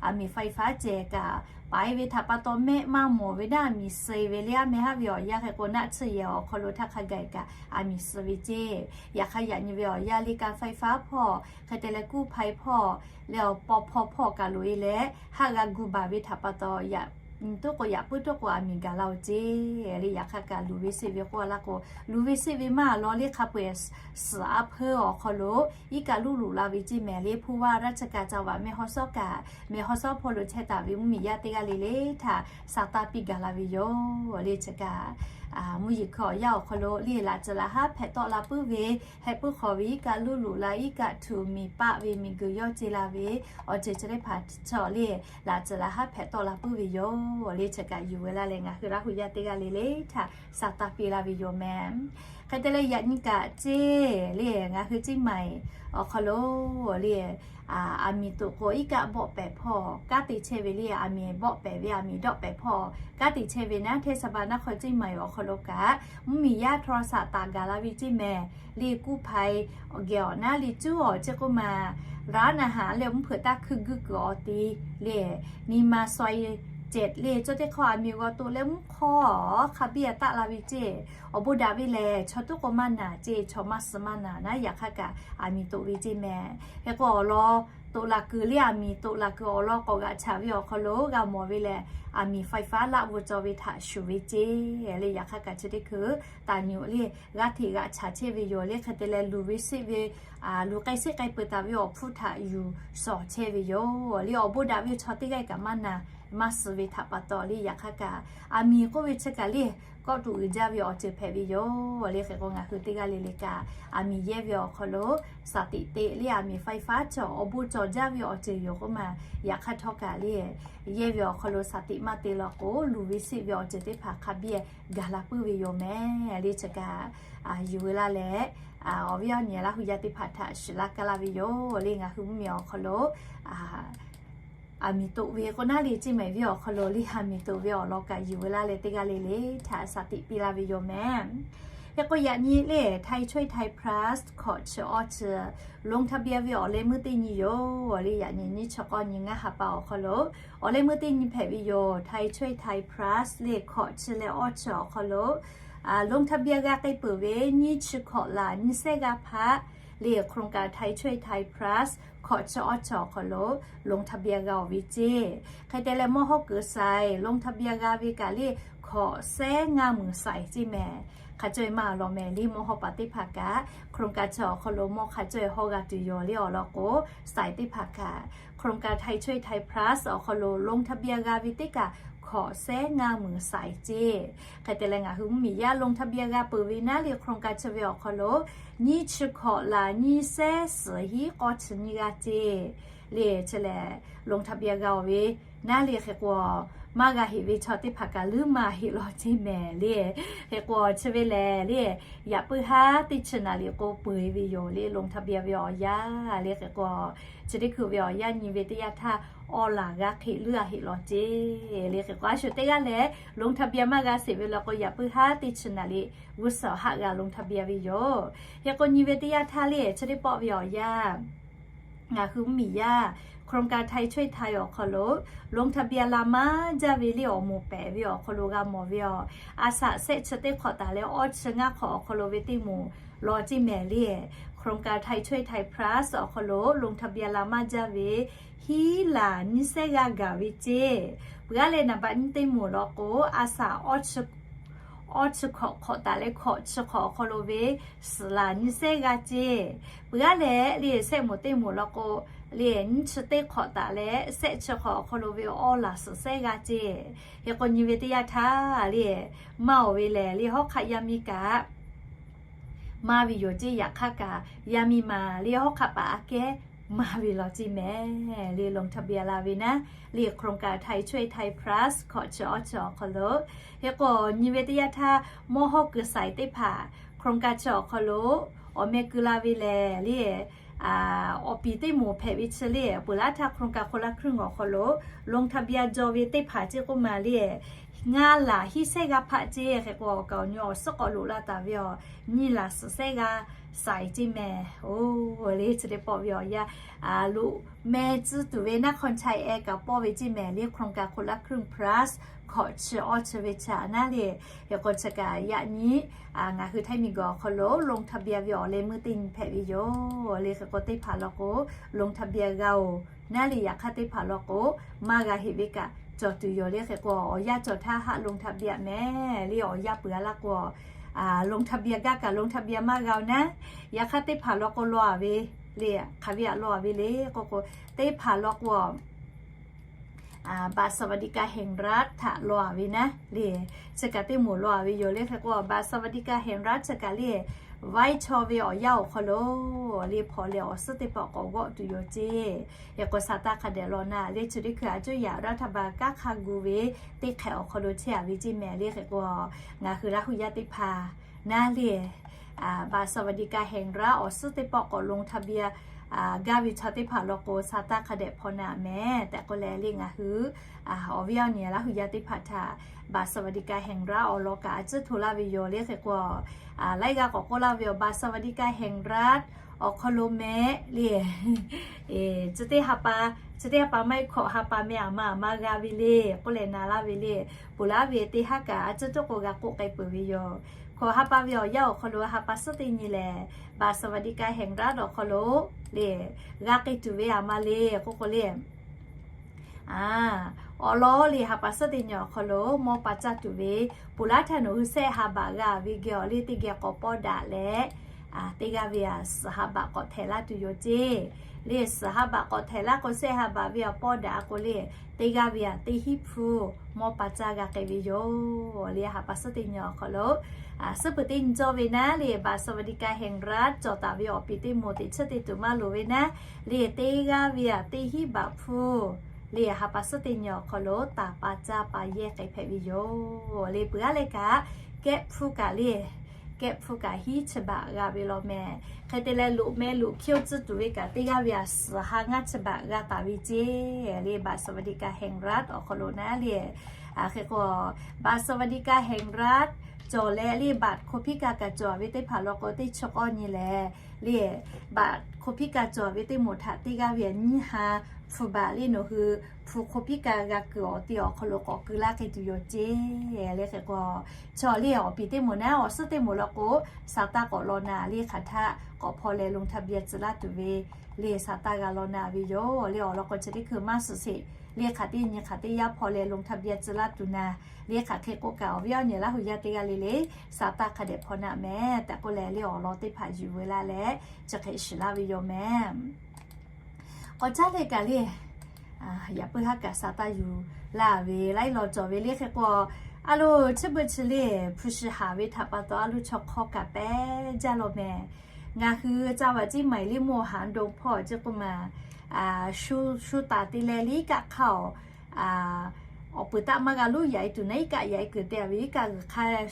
aˬ miˍ faiˍ faˉ ceh kaꞈ paiˍ ve htaꞈ pa taw, mehˆ maˇ mawˬ ve naˉ aˬ miˍ suh ve le. Aˉ meh haˉ ve awˬ yanˇ hk'e k'o, naˆ tsuhˇ yehˬ awˬ hk'aw lo htaˇ hk'a gaˬ kaꞈ aˬ miˍ suh ve ceˇ. Yaꞈ hk'aˇ, yaꞈ nyi ve awˬ yanˇ le ka faiˍ faˉ hpawˇ hk'e te leh, kuˇ hpaˍ hpawˇ leh awˬ paw hpawˇ hpawˇ kaꞈ loꞈ e leh, haˆ g'a gu baˬ ve htaꞈ pa taw, yaꞈ nyi toˉ k'o, yaꞈ puiˉ toˉ k'o, aˬ miˍ gaˬ la oˬ ceˇ. Le yaꞈ hk'aˇ kaꞈ luˬ ve seˆ ve k'oˆ laˇ k'o, luˬ ve seˆ ve maˇ law le hk'a peu-eˬ suhˍ a hpeuˇ awˬ hk'aw lo iˉ kaˆ luˉ loꞈ la ve ceˇ mehˍ. Le hpu vaˇ raˇ chi kaꞈ caˇ vaꞈ meh haw shawˉ kaꞈ, meh haw shawˉ hpawˇ lo chehˇ taˍ ve mvuhˇ miˬ yaˇ teˇ g'aˇ le le htaꞈ saˍ taˇ piˇ gaˬ la ve yoˬ. Le chi kaꞈ mvuhˇ yeˬ hkui awˬ yanˇ awˬ hk'aw lo le laꞈ tcuh laꞈ haˉ hpehꞈ tawˆ la puiˉ ve, heh puiˉ hk'awꞈ ve iˉ kaˆ luˉ loꞈ la, iˉ kaˆ htuꞈ miˬ paˆ ve miˬ guiˬ yawˇ ce la ve awˬ ceuˬ chi teˇ hpaˍ chaw le laꞈ tcuh laꞈ haˉ hpehꞈ tawˆ la puiˉ ve yoˬ. Le chi kaꞈ yuˬ ve laˇ leh, ngaˬ hui Laˇ huˬ yaˇ teˇ g'aˇ le le htaꞈ saˍ taˇ piˇ laˇ ve yoˬ mehˍ. Hk'e te leh, yaꞈ nyi kaꞈ ceˇ le, ngaˬ hui Ceˇ maiˍ awˬ hk'aw lo le, aˬ miˍ toꞈ k'o, iˉ kaˆ bawˆ pehˍ hpawˇ kanˉ te chehˇ ve le, aˬ miˍ bawˆ pehˍ ve, aˬ miˍ dawˆ pehˍ hpawˇ kanˉ te chehˇ ve naˉ, hteˇ saˍ baˬ naˆ hk'aw Ceˇ maiˍ awˬ hk'aw lo kaꞈ mvuhˇ miˬ yaˇ htaw saˍ taˍ gaˬ la ve ceˇ mehˍ. Le kuˇ hpaˍ geh awˬ naˉ le cuˉ awˬ ceˇ k'oˆ ma, raˉ naˍ haˍ le mvuhˇ hpeuꞈ taˇ hkuiˇ guiˇ kuiˬ awˬ te le, nyi ma saweh cehˬ le, cawˇ teˇ hk'awˇ aˬ miˍ g'aw toꞈ leh mvuhˇ hk'awˇ hk'a biˇ a taˆ la ve ceˇ. Awˬ bon daꞈ ve lehˬ, chaw tuˉ k'o maˇ naˬ ceˇ, chaw maˇ suh maˇ naˬ naˉ, yaꞈ hk'aˇ kaꞈ aˬ miˍ toꞈ ve ceˇ mehˍ. Hk'e k'o, awˬ lawn toꞈ laˬ kuiˬ le, aˬ miˍ toꞈ laˬ kuiˬ awˬ lawn k'awꞈ g'aꞈ chaꞈ ve awˬ hk'aw lo g'a mawˬ ve lehˬ, aˬ miˍ faiˍ faˉ laˆ g'uˇ cawˬ ve htaꞈ shuˍ ve ceˇ. Le yaꞈ hk'aˇ kaꞈ chi teˇ hkui taˍ nyi le g'aˇ hteꞈ g'aꞈ chaꞈ chehˇ ve yoˬ. Le hk'e te leh, luˬ ve seˆ ve, luˬ k'ai seˆ k'ai peuˬ taˍ ve awˬ hpfuhˇ htaꞈ yuˬ shawˍ chehˇ ve yoˬ. Le awˬ bon daꞈ ve chaw teˇ g'aˇ kaꞈ maˇ naˬ maˇ suh ve htaꞈ pa taw le, yaꞈ hk'aˇ kaꞈ aˬ miˍ k'oˆ ve chi kaꞈ le kawˆ tuꞈ uiˍ jaˇ ve awˬ ceuˬ hpehꞈ ve yoˬ. Le hk'e k'o, ngaˬ hui teˇ g'aˇ le le kaꞈ aˬ miˍ yehˇ ve awˬ hk'aw lo saˍ tiꞈ te le, aˬ miˍ faiˍ faˉ cawˬ awˬ bon cawˬ jaˇ ve awˬ ceuˬ yoˬ k'oˆ ma, yaꞈ hk'aˇ htawˇ kaꞈ le yehˇ ve awˬ hk'aw lo saˍ tiꞈ maˇ te law k'o, luˬ ve seˆ ve awˬ ceuˬ teˇ hpaˍ hk'a biˇ g'aˬ la puiˉ ve yoˬ mehˍ. Le chi kaꞈ yuˬ ve laˇ leh, awˬ viˉ awˬ nyi Laˇ huˬ yaˇ teˇ hpaˍ htaꞈ shiˍ laˇ kaˇ laˇ ve yoˬ. Le ngaˬ hui mvuhˇ miˬ awˬ hk'aw lo aˬ miˍ toꞈ ve k'o naˉ le, Ceˇ maiˍ venˇ awˬ hk'aw lo le aˬ miˍ toꞈ ve awˬ lawn kaꞈ yuˬ ve laˇ leh, teˇ g'aˇ le le htaꞈ saˍ tiꞈ piˇ laˇ ve yoˬ mehˍ. Hk'e k'o, yaꞈ nyi le Thai Choice Thai Press hkawꞈ chi awˇ chi ลงทะเบียน ve awˬ leh meuˇ teˇ nyi yoˬ. Le yaꞈ nyi nyiˇ chi k'awˇ nyi ngaˇ ha pa awˬ hk'aw lo awˬ leh meuˇ teˇ nyi hpehꞈ ve yoˬ. Thai Choice Thai Press le hkawꞈ chi leh awˇ chi awˬ hk'aw lo ลงทะเบียน g'a k'ai peuˬ ve nyiˇ chi hkawꞈ laˬ nyiˇ sehˉ g'aˇ hpaˆ le โครงการ Thai Choice Thai Press hkawꞈ chi awˇ chi awˬ hk'aw lo ลงทะเบียน g'a-oˬ ve ceˇ. Hk'e te leh, mawˇ hawˉ kuiˬ saiˍ ลงทะเบียน g'a ve kaꞈ le hkawꞈ sehˉ ngaˇ meunˍ saiˍ ceˇ mehˍ. Hk'a caweh maˇ law mehˍ le, mawˇ hawˉ paˍ teˇ hpaˍ kaꞈ โครงการ chi awˬ hk'aw lo mawˇ hk'a caweh hawˇ g'a tuˬ yoˬ le awˬ lawn k'o, saiˍ teˇ hpaˍ kaꞈ โครงการ Thai Choice Thai Press awˬ hk'aw lo ลงทะเบียน g'a ve teˇ kaꞈ hkawꞈ sehˉ ngaˇ meunˍ saiˍ ceˇ. Hk'e te leh, ngaˬ hui mvuhˇ miˬ yaˇ ลงทะเบียน g'a peuˬ ve naˉ le โครงการ chi ve awˬ hk'aw lo nyiˇ chi hkawꞈ laˬ nyiˇ sehˉ suhˍ hiˉ k'awˇ chi nyiˇ g'aˇ ceˇ. Le chi lehˬ ลงทะเบียน g'a-oˬ ve naˉ le hk'e k'o, maˇ g'a heꞈ ve chaw teˇ hpaˍ kaꞈ leuˉ maˇ heꞈ law ceˇ mehˍ le. Hk'e k'o, chi ve lehˬ le, yaꞈ puiˉ haˉ teˇ chi naˍ riˍ k'o peuˬ-e ve yoˬ le ลงทะเบียน ve awˬ yanˇ le. Hk'e k'o, chi teˇ hkui ve awˬ yanˇ nyi ve teˇ yanˇ htaˇ, awˇ laˬ g'a hk'e leuˉ a heꞈ law ceˇ le. Hk'e k'o, a shu teˇ g'aˇ lehˬ ลงทะเบียน maˇ g'a sheˍ ve law k'o, yaꞈ puiˉ haˉ teˇ chi naˍ riˍ g'uˇ suhˍ haˆ g'a ลงทะเบียน ve yoˬ. Hk'e k'o, nyi ve teˇ yanˇ htaˇ le chi teˇ pawˆ ve awˬ yanˇ ngaˬ hui mvuhˇ miˬ yaˇ โครงการ Thai Choice Thai awˬ hk'aw lo ลงทะเบียน la maˇ jaˇ ve le awˬ moˍ pehˍ ve awˬ hk'aw lo g'a mawˬ ve aˬ. A shaꞈ shehˆ chi teˇ hk'awꞈ taˍ leh awˇ chi ngaˇ hk'awꞈ awˬ hk'aw lo ve teˇ moˍ law ceˇ mehˍ le. โครงการ Thai Choice Thai Press awˬ hk'aw lo ลงทะเบียน la maˇ jaˇ ve hiˉ laˬ nyiˇ sehˉ g'aˇ gaˬ ve ceˇ. Peuˬ aˉ leh naˍ baꞈ nyiˇ teˇ moˍ law k'o, a shaꞈ awˇ chi hkawꞈ hk'awꞈ taˍ leh hkawꞈ chi hk'awꞈ awˬ hk'aw lo ve suhˍ laˬ nyiˇ sehˉ g'aˇ ceˇ. Peuˬ aˉ leh le shehˆ moˍ teˇ moˍ law k'o, le nyiˇ chi teˇ hk'awꞈ taˍ leh shehˆ chi hk'awꞈ awˬ hk'aw lo ve awˇ laˬ suhˍ sehˉ g'aˇ ceˇ. Hk'e k'o, nyi ve teˇ yanˇ htaˇ le maˇ-oˬ ve lehˬ, le hawˉ hk'aˆ yaˇ miˇ kaꞈ maˇ ve yoˬ ceˇ. Yaꞈ hk'aˇ kaꞈ, yaˇ miˇ maˬ le hawˉ hk'aˆ paˍ aꞈ kehˉ maˇ ve law ceˇ mehˍ le, ลงทะเบียน la ve naˉ le, โครงการไทยช่วยไทย Plus hkawꞈ chi awˇ chi awˬ hk'aw lo. Hk'e k'o nyi ve teˇ yanˇ htaˇ mawˇ hawˉ kuiˬ saiˍ teˇ hpaˍ โครงการ chi awˬ hk'aw lo awˬ meh keu la ve lehˬ le, awˬ piˍ teˇ moˍ hpehꞈ ve chi le, peuˬ laˇ htaˇ โครงการคนละครึ่ง awˬ hk'aw lo ลงทะเบียน jaw ve teˇ hpaˍ ceˇ k'oˆ ma le, ngaˇ laˬ hiˉ sehˉ g'aˇ hpaˆ ceˇ. Hk'e k'o awˬ kaˍ awˬ nyi awˬ suhˉ k'awꞈ loꞈ la taˍ ve awˬ nyiˇ laˬ suhˍ sehˉ g'aˇ saiˍ ceˇ mehˍ. Oˬ le, chi teˇ pawˆ ve awˬ yanˇ loꞈ meh tcuh tuˬ ve naˉ hk'aw chai e kaꞈ pawˆ ve ceˇ mehˍ le, โครงการคนละครึ่ง Plus hkawꞈ chi awˇ chi ve chi naˉ le. Hk'e k'o chi kaꞈ yaꞈ nyi ngaˬ hui Htaiˇ miˬguiˬ awˬ hk'aw lo ลงทะเบียน ve awˬ leh meuˇ teˇ nyi hpehꞈ ve yoˬ le. Hk'e k'o teˇ hpaˍ law k'o ลงทะเบียน g'a oˬ naˉ le, yaꞈ hk'aˇ teˇ hpaˍ law k'o maˇ g'a heꞈ ve kaꞈ cawˬ tuˬ yoˬ le. Hk'e k'o awˬ yanˇ cawˬ htaˇ haˆ ลงทะเบียน mehˍ le, awˬ yanˇ peuˬ a laˇ k'o ลงทะเบียน gaˇ kaꞈ ลงทะเบียน maˇ g'a oˬ naˉ, yaꞈ hk'aˇ teˇ hpaˍ law k'o law a ve le, hk'aˬ ve aꞈ law a ve le k'oˆ k'o, teˇ hpaˍ law k'o บัตรสวัสดิการแห่งรัฐ htaꞈ law a ve naˉ le, chi kaꞈ teˇ moˍ law a ve yoˬ le. Hk'e k'o บัตรสวัสดิการแห่งรัฐ chi kaꞈ le, vaiˉ chaw ve awˬ yanˇ awˬ hk'aw lo le hpaw leh awˬ suhˉ teˇ pawˆ k'awꞈ g'awˆ tuˬ yoˬ ceˇ. Hk'e k'o sa taˇ hk'a dehꞈ law naˉ le, chi teˇ hkui a cuˇ yaꞈ รัฐบาล kanˉ hk'a gu ve teˇ hk'ehꞈ awˬ hk'aw lo chehˇ a ve ceˇ mehˍ le. Hk'e k'o ngaˬ hui Laˇ hu yaˇ teˇ hpaˍ naˉ le, บัตรสวัสดิการแห่งรัฐ awˬ suhˉ teˇ pawˆ k'awꞈ ลงทะเบียน gaˇ ve chaw teˇ hpaˍ law k'o sa taˇ hk'a dehꞈ hpaw naˉ mehˍ tehꞈ k'oˆ leh le, ngaˬ hui awˬ viˉ awˬ nyi Laˇ hu yaˇ teˇ hpaˍ htaꞈ บัตรสวัสดิการแห่งรัฐ awˬ lawn kaꞈ a cuˇ hto laˇ ve yoˬ le. Hk'e k'o laiˉ g'aˇ k'awꞈ k'oˆ laˇ ve yoˬ, บัตรสวัสดิการแห่งรัฐ awˬ hk'aw lo mehˍ le, chi teˇ ha pa, chi teˇ ha pa maˇ heˆ, hkawꞈ ha pa meh aˬ ma aˬ ma g'a ve le k'oˆ leh na laˇ ve le. Peuˬ laˇ ve teˇ haˉ kaꞈ a cuˇ cawˇ k'o g'a k'oˆ k'ai peuˬ ve yoˬ. Hkawꞈ ha pa ve awˬ yanˇ awˬ hk'aw lo ha pa suhˉ teˇ nyi lehˬ บัตรสวัสดิการแห่งรัฐ awˬ hk'aw lo le g'a k'ai tuˬ ve aˬ ma le k'oˆ k'o le, awˬ lawn le ha pa suhˉ teˇ nyi awˬ hk'aw lo mawˇ pa caˇ tuˬ ve, peuˬ laˇ htaˇ nawˬ hui sehˆ ha baꞈ g'a ve geh awˬ le teˇ geh k'awꞈ pawˇ daꞈ leh, teˇ g'aˇ ve aˬ suhˍ ha baꞈ k'awꞈ htehꞈ laˇ tuˬ yoˬ ceˇ. Le suhˍ ha baꞈ k'awꞈ htehꞈ laˇ k'o sehˆ ha baꞈ ve aˬ pawˇ daꞈ k'o le, teˇ g'aˇ ve aˬ teˇ hinˉ hpu mawˇ pa caˇ g'a k'ai ve yoˬ. Le ha pa suhˉ teˇ nyi awˬ hk'aw lo suhˉ peuˬ teˇ nyi cawˇ ve naˉ le, บัตรสวัสดิการแห่งรัฐ cawˬ taˍ ve awˬ piˍ teˇ moˍ teꞈ chiˇ te tuˬ maˇ loˍ ve naˉ le, teˇ g'aˇ ve aˬ teˇ hinˉ baꞈ hpu le ha pa suhˉ teˇ nyi awˬ hk'aw lo taˍ pa caˇ pa yehˇ k'ai hpehꞈ ve yoˬ. Le peuˬ aˉ leh kaꞈ kehˆ hpu kaꞈ le, kehˆ hpu kaꞈ hiˉ chi baꞈ g'a ve law mehˍ. Hk'e te leh loꞈ meh loꞈ hkiˇ oˇ tcuhˉ tuˬ ve kaꞈ teˇ g'aˇ ve aˬ suhˍ ha ngaˇ chi baꞈ g'a taˍ ve ceˇ. Le บัตรสวัสดิการแห่งรัฐ awˬ hk'aw lo naˉ le, hk'e k'o บัตรสวัสดิการแห่งรัฐ cawˬ leh le บัตรคนพิการ kaꞈ cawˬ ve teˇ hpaˍ law k'o teˇ chi k'awˇ nyi lehˬ le, บัตรคนพิการ cawˬ ve teˇ moˍ htaꞈ teˇ g'aˇ ve aˬ nyiˇ ha hpu baꞈ le nawˬ hui hpu คนพิการ g'a kuiˬ awˬ te awˬ hk'aw lo k'awꞈ keu laˇ k'ai tuˬ yoˬ ceˇ. Le hk'e k'o chaw le awˬ piˍ teˇ moˍ naˉ awˬ suhˉ teˇ moˍ law k'o sa taˇ k'awꞈ law na le, hk'aˬ htaˇ k'awꞈ hpaw leh ลงทะเบียน tcuh laˇ tuˬ ve le sa taˇ g'a law na ve yoˬ. Le awˬ lawn k'o chi teˇ hkui maˇ suhˍ sheˍ le, hk'aˬ teˇ nyi hk'aˬ teˇ yanˇ hpaw leh ลงทะเบียน tcuh laˇ tuˬ na le, hk'aˬ hk'e k'oˆ kaꞈ awˬ viˉ awˬ nyi Laˇ hu yaˇ teˇ g'aˇ le le sa taˇ hk'a dehꞈ hpaw naˉ mehˍ tehꞈ k'oˆ leh le awˬ lawn teˇ hpaˍ yuˬ veu laˇ leh chi hk'e shiˍ laˇ ve yoˬ mehˍ. K'awꞈ caˉ leh kaꞈ le, yaꞈ puiˉ haˉ kaꞈ sa taˇ yuˬ laˇ ve laiˉ law cawˬ ve le. Hk'e k'o a lo chi beuꞈ chi le, hpu shi haˍ ve htaꞈ pa taw a lo chaw hk'aw kaꞈ pehˉ jaˇ law mehˍ. Ngaˬ hui จังหวัดเชียงใหม่ le mvuhˇ haˍ do hpawˇ ceˇ k'oˆ ma, shu taˍ te leh le iˉ kaˆ hk'aˇ awˬ awˬ peuˬ taˆ maˇ g'a loˉ yaꞈ e tuˬ naˉ iˉ kaˆ yaꞈ e kuiˬ te a ve iˉ kaˆ g'uiˬ hk'aˇ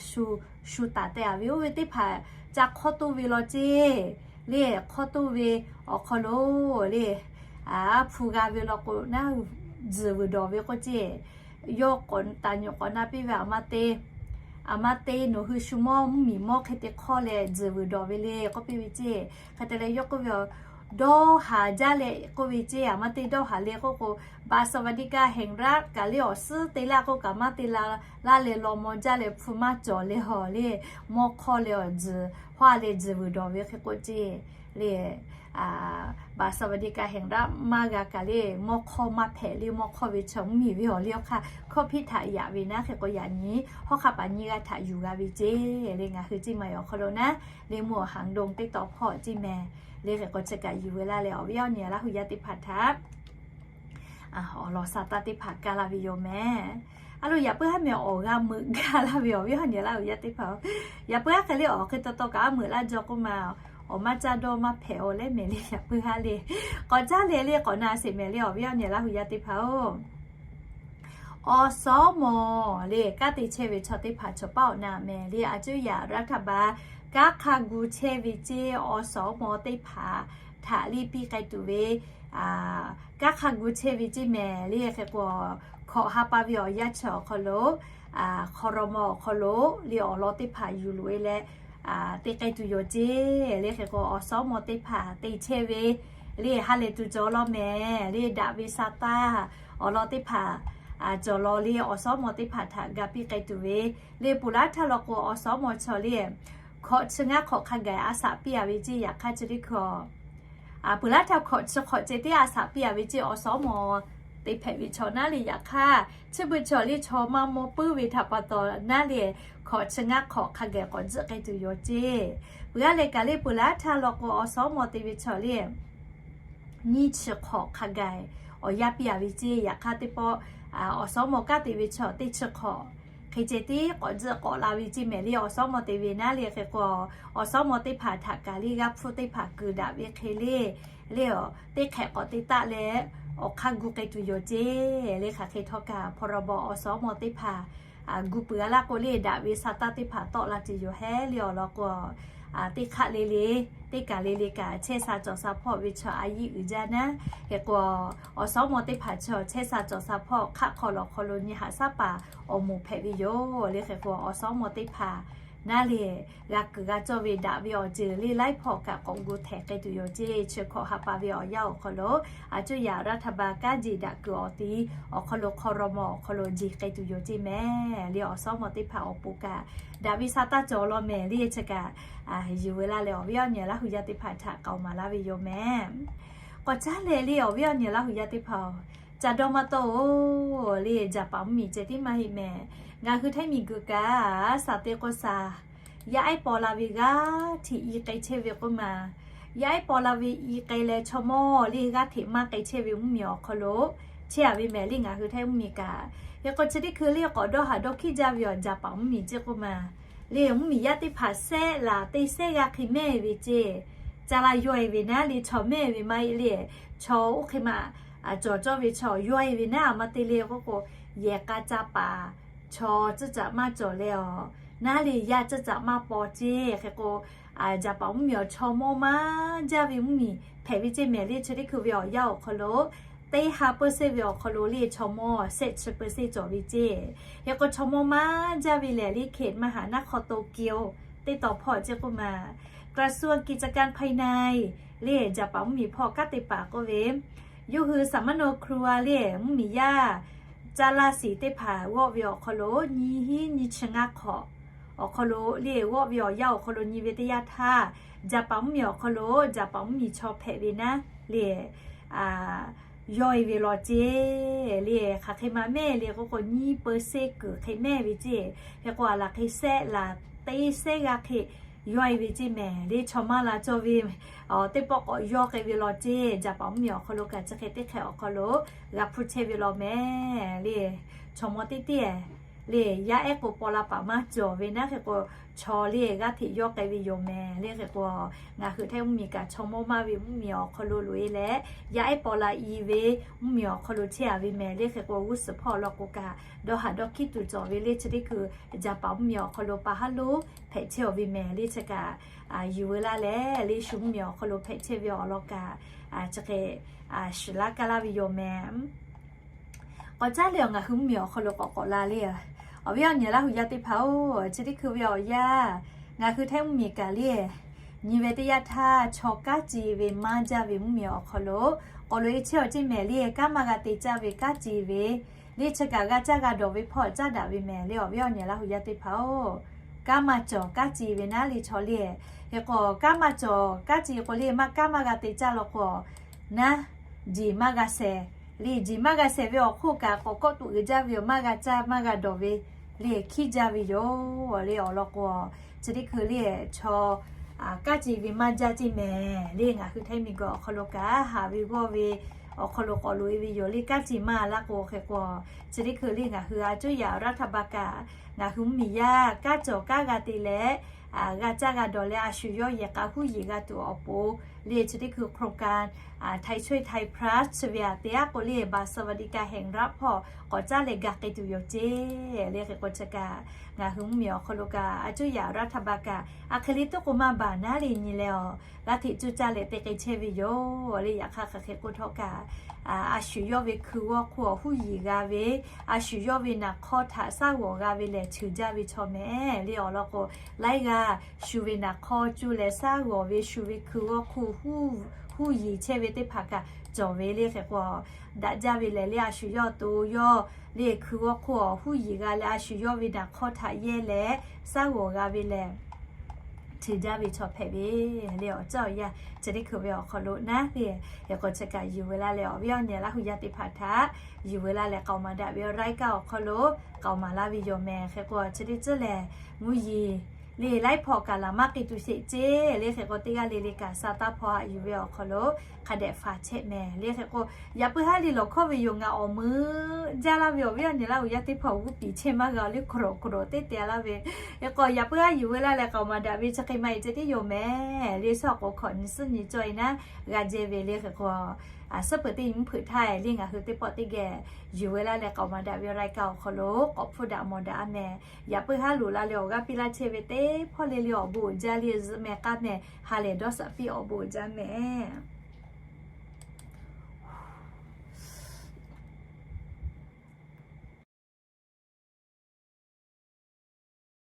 shu taˍ te a ve oˇ ve teˇ hpaˍ ca hk'awˇ toˇ ve law ceˇ. Le hk'awˇ toˇ ve awˬ hk'aw lo le, hpu g'a ve law k'o naˉ, tzuhˬ vuiˬ dawˬ ve k'oˆ ceˇ. Yawˇ k'awꞈ taˍ nyuꞈ k'awꞈ na piˇ ve aˬ ma te, aˬ ma te nawˬ hui shu mawˇ mvuhˇ miˬ mawˇ hk'e te hk'awˇ leh tzuhˬ vuiˬ dawˬ ve le k'oˆ piˇ ve ceˇ. Hk'e te leh yawˇ k'oˆ ve, dawˇ haˍ jaˇ leh k'oˆ ve ceˇ. Aˬ ma te dawˇ haˍ le k'oˆ k'o, บัตรสวัสดิการแห่งรัฐ kaꞈ le awˬ suhˉ te laˇ k'oˆ kaꞈ maˇ te la laˇ leh law maw jaˇ leh hpu maˇ cawˬ leh hawˬ le, mawˇ hk'awˇ leh awˬ tzuhˬ hawˇ a leh tzuhˬ vuiˬ dawˬ ve hk'e k'oˆ ceˇ. Le บัตรสวัสดิการแห่งรัฐ maˇ g'a kaꞈ le mawˇ hk'awˇ maˇ hpehꞈ le, mawˇ hk'awˇ ve chaw mvuhˇ miˬ ve awˬ le awˬ hk'aˇ hkawˇ hpiˇ htaꞈ yaꞈ ve naˉ. Hk'e k'o yaꞈ nyi hawˉ hk'aˇ paˍ nyiˇ g'aˇ htaꞈ yuˬ g'a ve ceˇ. Le ngaˬ hui เชียงใหม่ awˬ hk'aw lo naˉ, le mvuhˇ haˍ do teˇ taw hpawˇ ceˇ mehˍ. Le hk'e k'o chi kaꞈ yuˬ veu laˇ leh awˬ viˉ awˬ nyi Laˇ hu yaˇ teˇ hpaˍ htaꞈ awˬ lawn sa taˇ teˇ hpaˍ kaˇ laˇ ve yoˬ mehˍ. A lo yaꞈ puiˉ haˉ meh awˬ g'a meuꞈ gaˇ laˇ ve awˬ viˉ awˬ nyi Laˇ hu yaˇ teˇ hpaˍ, yaꞈ puiˉ haˉ hk'e le awˬ hk'e taw taw kaꞈ a meuꞈ laˇ jaw k'oˆ ma, awˬ maˇ caˇ dawˇ maˇ hpehꞈ-oˬ leh mehˍ le yaꞈ puiˉ haˉ le. K'awꞈ caˉ leh le k'awꞈ na sheˍ mehˍ le awˬ viˉ awˬ nyi Laˇ hu yaˇ teˇ hpaˍ-oˬ, awˬ suhˉ mawˬ le kanˉ te chehˇ ve chaw teˇ hpaˍ chaw paˉ awˬ na mehˍ le a cuˇ yaꞈ รัฐบาล kanˉ hk'a gu chehˇ ve ceˇ awˬ suhˉ mawˬ teˇ hpaˍ htaꞈ le piˇ k'ai tuˬ ve kanˉ hk'a gu chehˇ ve ceˇ mehˍ le hk'e k'o, hkawꞈ ha pa ve awˬ yanˇ chi awˬ hk'aw lo ครม. awˬ hk'aw lo le awˬ lawn teˇ hpaˍ yuˬ loꞈ-e leh te k'ai tuˬ yoˬ ceˇ le hk'e k'o, awˬ suhˉ mawˬ teˇ hpaˍ te chehˇ ve le ha lehˬ tuˬ cawˬ law mehˍ le daꞈ ve sa taˇ awˬ lawn teˇ hpaˍ cawˬ law le awˬ suhˉ mawˬ teˇ hpaˍ htaꞈ ga piˇ k'ai tuˬ ve le peuˬ laˇ htaˇ law k'o awˬ suhˉ mawˬ chaw le hkawꞈ chi ngaˇ hk'awꞈ hk'a gaˬ a shaꞈ piˇ-a ve ceˇ yaꞈ hk'aˇ chi teˇ hkui a peuˬ laˇ htaˇ hkawꞈ chi hk'awꞈ ceh tiˉ a shaꞈ piˇ-a ve ceˇ awˬ suhˉ mawˬ te hpehꞈ ve chaw naˉ le yaꞈ hk'aˇ, chi beuꞈ chaw le chaw maˇ mawˇ puiˉ ve htaꞈ pa taw naˉ le hkawꞈ chi ngaˇ hk'awꞈ hk'a gaˬ k'awꞈ tzuhˆ k'ai tuˬ yoˬ ceˇ. Peuˬ g'aˇ leh kaꞈ le peuˬ laˇ htaˇ law k'o awˬ suhˉ mawˬ te ve chaw le nyiˇ chi hk'awꞈ hk'a gaˬ awˬ yanˇ piˇ-a ve ceˇ yaꞈ hk'aˇ teˇ pawˆ awˬ suhˉ mawˬ kanˉ te ve chaw teˇ chi hk'awꞈ hk'e ceh tiˉ k'awꞈ tzuhˆ k'awꞈ la ve ceˇ mehˍ le awˬ suhˉ mawˬ te ve naˉ le hk'e k'o, awˬ suhˉ mawˬ teˇ hpaˍ htaꞈ kaꞈ le g'a hpfuhˇ teˇ hpaˍ kuiˬ daꞈ ve hk'e le le teˇ hk'ehꞈ k'awꞈ te taˆ leh awˬ hk'aˇ gu k'ai tuˬ yoˬ ceˇ le hk'aˬ hk'e htawˇ kaꞈ พรบ. awˬ suhˉ mawˬ teˇ hpaˍ gu peuˬ-a laˇ k'o le daꞈ ve sa taˇ teˇ hpaˍ tawˆ la tuˬ yoˬ hehˉ le awˬ lawn k'o teˇ hk'aˆ le le teˇ kaˬ le le kaꞈ chehˇ sha cawˬ sha hpawˇ ve chaw a yiˇ uiˍ jaˇ naˉ hk'e k'o, awˬ suhˉ mawˬ teˇ hpaˍ chaw chehˇ sha cawˬ sha hpawˇ hk'aˆ hk'aw lawˬ hk'aw lo nyi haꞈ shaˉ paˍ awˬ moˍ hpehꞈ ve yoˬ le hk'e k'o awˬ suhˉ mawˬ teˇ hpaˍ naˉ le g'a kuiˬ g'a cawˇ ve daꞈ ve awˬ ceuˬ le laiˉ hpawˇ kaꞈ k'awꞈ gu htehꞈ k'ai tuˬ yoˬ ceˇ. Chi hkawꞈ ha pa ve awˬ yanˇ awˬ hk'aw lo a cuˇ yaꞈ รัฐบาล kanˉ jeˬ daꞈ kuiˬ awˬ ti awˬ hk'aw lo ครม. awˬ hk'aw lo jeˬ k'ai tuˬ yoˬ ceˇ mehˍ le awˬ suhˉ mawˬ teˇ hpaˍ awˬ pon kaꞈ daꞈ ve sa taˇ cawˬ law mehˍ le chi kaꞈ yuˬ ve laˇ leh awˬ viˉ awˬ nyi Laˇ hu yaˇ teˇ hpaˍ htaꞈ k'aoˍ maˍ laˇ ve yoˬ mehˍ. K'awꞈ caˉ leh le awˬ viˉ awˬ nyi Laˇ hu yaˇ teˇ hpaˍ-oˬ, ca dawˇ maˇ tawˆ-oˬ le jaˍ paˍ mvuhˇmiˬ ceh tiˉ maˇ heˆ mehˍ. Ngaˬ hui htaiˇ miˬguiˬ kaꞈ shaˍ te k'o shaˍ yaˇ ehˉ paw la ve g'aˇ hteꞈ i k'ai chehˇ ve k'oˆ ma. Yaˇ ehˉ paw la ve i k'ai leh chaw mawˇ le g'aˇ hteꞈ maˇ k'ai chehˇ ve mvuhˇmiˬ awˬ hk'aw lo chehˇ-a ve mehˍ le ngaˬ hui htaiˇ mvuhˇmiˬ kaꞈ. Hk'e k'o chi teˇ hkui le k'awꞈ dawˇ haˍ dawˇ hkiˉ jaˇ ve awˬ jaˍ paˍ mvuhˇmiˬ ceˇ k'oˆ ma le mvuhˇmiˬ yaˇ teˇ hpaˍ sehˆ laˬ teˇ sehˉ g'aˇ hk'e mehˇ ve ceˇ. Ca la yaw-e ve naˉ le chaw mehˇ ve maˇ heˆ le chaw oˇ hk'e ma cawˬ cawˇ ve chaw yaw-e ve naˉ a ma te le k'oˆ k'o, yehˬ k'a ca paˍ chaw tcuhˇ caꞈ maˇ cawˬ leh awˬ naˉ le yaˇ tcuhˇ caꞈ maˇ paw ceˇ. Hk'e k'o jaˍ paˍ mvuhˇmiˬ awˬ chaw mawˇ maˇ jaˇ ve mvuhˇmiˬ hpehꞈ ve ceˇ mehˍ le chi teˇ hkui ve awˬ yanˇ awˬ hk'aw lo teˇ ha เปอร์เซ็นต์ ve awˬ hk'aw lo le chaw mawˇ sehˆ chi เปอร์เซ็นต์ cawˬ ve ceˇ. Hk'e k'o chaw mawˇ maˇ jaˇ ve lehˬ le เขตมหานครโตเกียว teˇ taw hpawˇ ceˇ k'oˆ ma กระทรวงกิจการภายใน le jaˍ paˍ mvuhˇmiˬ hpawˇ kanˉ te paˍ k'oˆ ve, yawˇ hui สำนักงานครัว le mvuhˇmiˬ yaˇ caˇ laˇ shiˍ teˇ hpaˍ g'awˆ ve awˬ hk'aw lo nyiˇ hinˉ nyiˇ chi ngaˇ hk'awꞈ awˬ hk'aw lo le g'awˆ ve awˬ yanˇ awˬ hk'aw lo nyi ve teˇ yanˇ htaˇ, jaˍ paˍ mvuhˇmiˬ awˬ hk'aw lo jaˍ paˍ mvuhˇmiˬ chaw hpehꞈ ve naˉ le yaw-e ve law ceˇ le. Hk'aˬ hk'e ma mehˇ le k'oˆ k'o nyiˇ เปอร์เซ็นต์ kuiˬ hk'e mehˇ ve ceˇ. Hk'e k'o a laˬ hk'e sehˆ laˬ teˇ sehˉ g'aˇ hk'e yaw-e ve ceˇ mehˍ le chaw maˇ la cawˇ ve teˇ pawˆ k'awꞈ yaw k'ai ve law ceˇ. Jaˍ paˍ mvuhˇmiˬ awˬ hk'aw lo kaꞈ chi hk'e teˇ hk'e awˬ hk'aw lo g'a hpuˇ chehˇ ve law mehˍ le. Chaw mawˇ teˇ teˇ le yaˇ ehˉ k'o paw la paˍ maˇ cawˬ ve naˉ hk'e k'o chaw le g'aˇ hteꞈ yaw k'ai ve yoˬ mehˍ le. Hk'e k'o ngaˬ hui htaiˇ mvuhˇmiˬ kaꞈ chaw mawˇ maˇ ve mvuhˇmiˬ awˬ hk'aw lo loꞈ-e leh yaˇ ehˉ paw la i ve mvuhˇmiˬ awˬ hk'aw lo chehˇ-a ve mehˍ le. Hk'e k'o g'uˇ suhˍ hpawˇ law k'o kaꞈ dawˇ haˍ dawˇ hkiˉ tuˬ cawˬ ve le chi teˇ hkui jaˍ paˍ mvuhˇmiˬ awˬ hk'aw lo pa haˉ loˉ hpehꞈ chehˇ-a ve mehˍ le chi kaꞈ yuˬ ve laˇ leh le shu mvuhˇmiˬ awˬ hk'aw lo hpehꞈ chehˇ ve awˬ lawn kaꞈ chi hk'e shiˍ laˇ kaˇ laˇ ve yoˬ mehˍ. K'awꞈ caˉ leh awˬ ngaˬ hui mvuhˇmiˬ awˬ hk'aw lo k'awꞈ k'awꞈ la le. Awˬ viˉ awˬ nyi Laˇ hu yaˇ teˇ hpaˍ-oˬ, chi teˇ hkui ve awˬ yanˇ ngaˬ hui htaiˇ mvuhˇmiˬ kaꞈ le nyi ve teˇ yanˇ htaˇ chaw kanˉ ci ve maˇ jaˇ ve mvuhˇmiˬ awˬ hk'aw lo k'awꞈ loꞈ-e chehˇ-a ceˇ mehˍ le. Kanˉ maˇ g'a te caˇ ve kanˉ ci ve le chi kaꞈ g'a caˇ g'a dawˬ ve hpawˇ caˇ daꞈ ve mehˍ le. Awˬ viˉ awˬ nyi Laˇ hu yaˇ teˇ hpaˍ-oˬ, kanˉ maˇ cawˬ kanˉ ci ve naˉ le chaw le. Hk'e k'o kanˉ maˇ cawˬ kanˉ ci k'o le maˇ kanˉ maˇ g'a te caˇ law k'o naˉ jeˬ maˇ g'a shehˍ le. Jeˬ maˇ g'a shehˍ ve awˬ hk'oˆ kaꞈ k'awꞈ kawˆ tuꞈ uiˍ jaˇ ve yoˬ. Maˇ g'a caˇ maˇ g'a dawˬ ve le hkiˉ jaˇ ve yoˬ le. Awˬ lawn k'o chi teˇ hkui le chaw kanˉ ci ve maˇ jaˇ ceˇ mehˍ le. Ngaˬ hui htaiˇ miˬguiˬ awˬ hk'aw lo kaꞈ haˍ ve g'awˇ ve awˬ hk'aw lo k'awꞈ loꞈ-e ve yoˬ le. Kanˉ ci maˇ laˇ k'o hk'e k'o chi teˇ hkui le ngaˬ hui a cuˇ yaꞈ รัฐบาล kaꞈ ngaˬ hui mvuhˇmiˬ yaˇ kanˉ cawˬ kanˉ g'a te leh g'a caˇ g'a dawˬ leh a shu yawˇ yehˬ k'a huˉ yiˍ g'a tuˬ awˬ pon le chi teˇ hkui โครงการ ไทยช่วยไทยพลัส chi ve aꞈ te aˉ k'o le บัตรสวัสดิการแห่งรัฐ hpawˇ k'awꞈ caˇ leh ga k'ai tuˬ yoˬ ceˇ le. Hk'e k'o chi kaꞈ ngaˬ hui mvuhˇmiˬ awˬ hk'aw lo kaꞈ a cuˇ yaꞈ รัฐบาล kaꞈ a hk'e le tuˉ k'o maˇ baˬ naˉ le nyi leh awˬ g'a hteꞈ cuˇ caˇ leh te k'ai chehˇ ve yoˬ le. Yaꞈ hk'aˇ hk'aˬ hk'e k'oˆ htawˇ kaꞈ a shu yawˇ ve hkui g'awˇ hk'oˆ awˬ huˉ yiˍ g'a ve, a shu yawˇ ve naˬ hk'awˇ htaꞈ saˉ g'awˬ g'a ve lehˬ, cheuˬ jaˇ ve chaw mehˍ le awˬ lawn k'o, laiˉ g'aˇ shu ve naˬ hk'awˇ cuˇ leh saˉ g'awˬ ve shu ve hkui g'awˇ hk'oˆ huˉ yiˍ chehˇ ve teˇ hpaˍ kaꞈ cawˬ ve le. Hk'e k'o daꞈ jaˇ ve lehˬ le a shu yawˇ to yawˇ le hkui g'awˇ hk'oˆ awˬ huˉ yiˍ g'a leh a shu yawˇ ve naˬ hk'awˇ htaꞈ yehˇ leh saˉ g'awˬ g'a ve lehˬ, cheuˬ jaˇ ve chaw hpehꞈ ve le awˬ caˇ awˬ yanˇ chi teˇ hkui ve awˬ hk'aw lo naˉ le. Hk'e k'o chi kaꞈ yuˬ ve laˇ leh awˬ viˉ awˬ nyi Laˇ hu yaˇ teˇ hpaˍ htaꞈ yuˬ ve laˇ leh k'aoˍ maˍ daꞈ ve รายการ awˬ hk'aw lo k'aoˍ maˍ laˇ ve yoˬ mehˍ. Hk'e k'o chi teˇ ceuˬ lehˬ mvuhˇ yeˬ le laiˉ hpawˇ kaꞈ laˬ maˇ k'ai tuˬ sheˍ ceˇ le. Hk'e k'o teˇ g'aˇ le le kaꞈ sa taˇ hpawˇ haꞈ yuˬ ve awˬ hk'aw lo hk'a dehꞈ faˍ chehˇ mehˍ le. Hk'e k'o yaꞈ puiˉ haˉ le lawˬ hkawˇ ve yoˬ ngaˬ awˬ meuˇ jaˇ laˇ ve awˬ viˉ awˬ nyi Laˇ hu yaˇ teˇ hpaˍ g'uˇ piˍ chehˇ maˇ g'a le hk'aw lo hk'aw lo teˇ te laˇ ve. Hk'e k'o yaꞈ puiˉ haˉ yuˬ ve laˇ leh k'aoˍ maˍ daꞈ ve chi hk'e maˇ heˆ ceh tiˉ yoˬ mehˍ le. Shaw k'o hkawꞈ nyi suhˉ nyi cawˇ e naˉ g'a jehˇ ve le. Hk'e k'o suhˉ peuˬ teˇ nyi mvuhˇ hpeuꞈ htaˇ le ngaˬ hui teˇ pawˆ teˇ geh yuˬ ve laˇ leh k'aoˍ maˍ daꞈ ve รายการ awˬ hk'aw lo k'awꞈ hpfuhˇ daꞈ mawˬ daꞈ a mehˍ. Yaꞈ puiˉ haˉ loꞈ la leh awˬ g'aˇ piˇ laˇ chehˇ ve teˇ hpawˇ le le awˬ bon uiˍ jaˇ le zuhꞈ mehˍ k'aˇ mehˍ ha lehˬ dawˇ shaˍ piˇ awˬ bon uiˍ jaˇ mehˍ.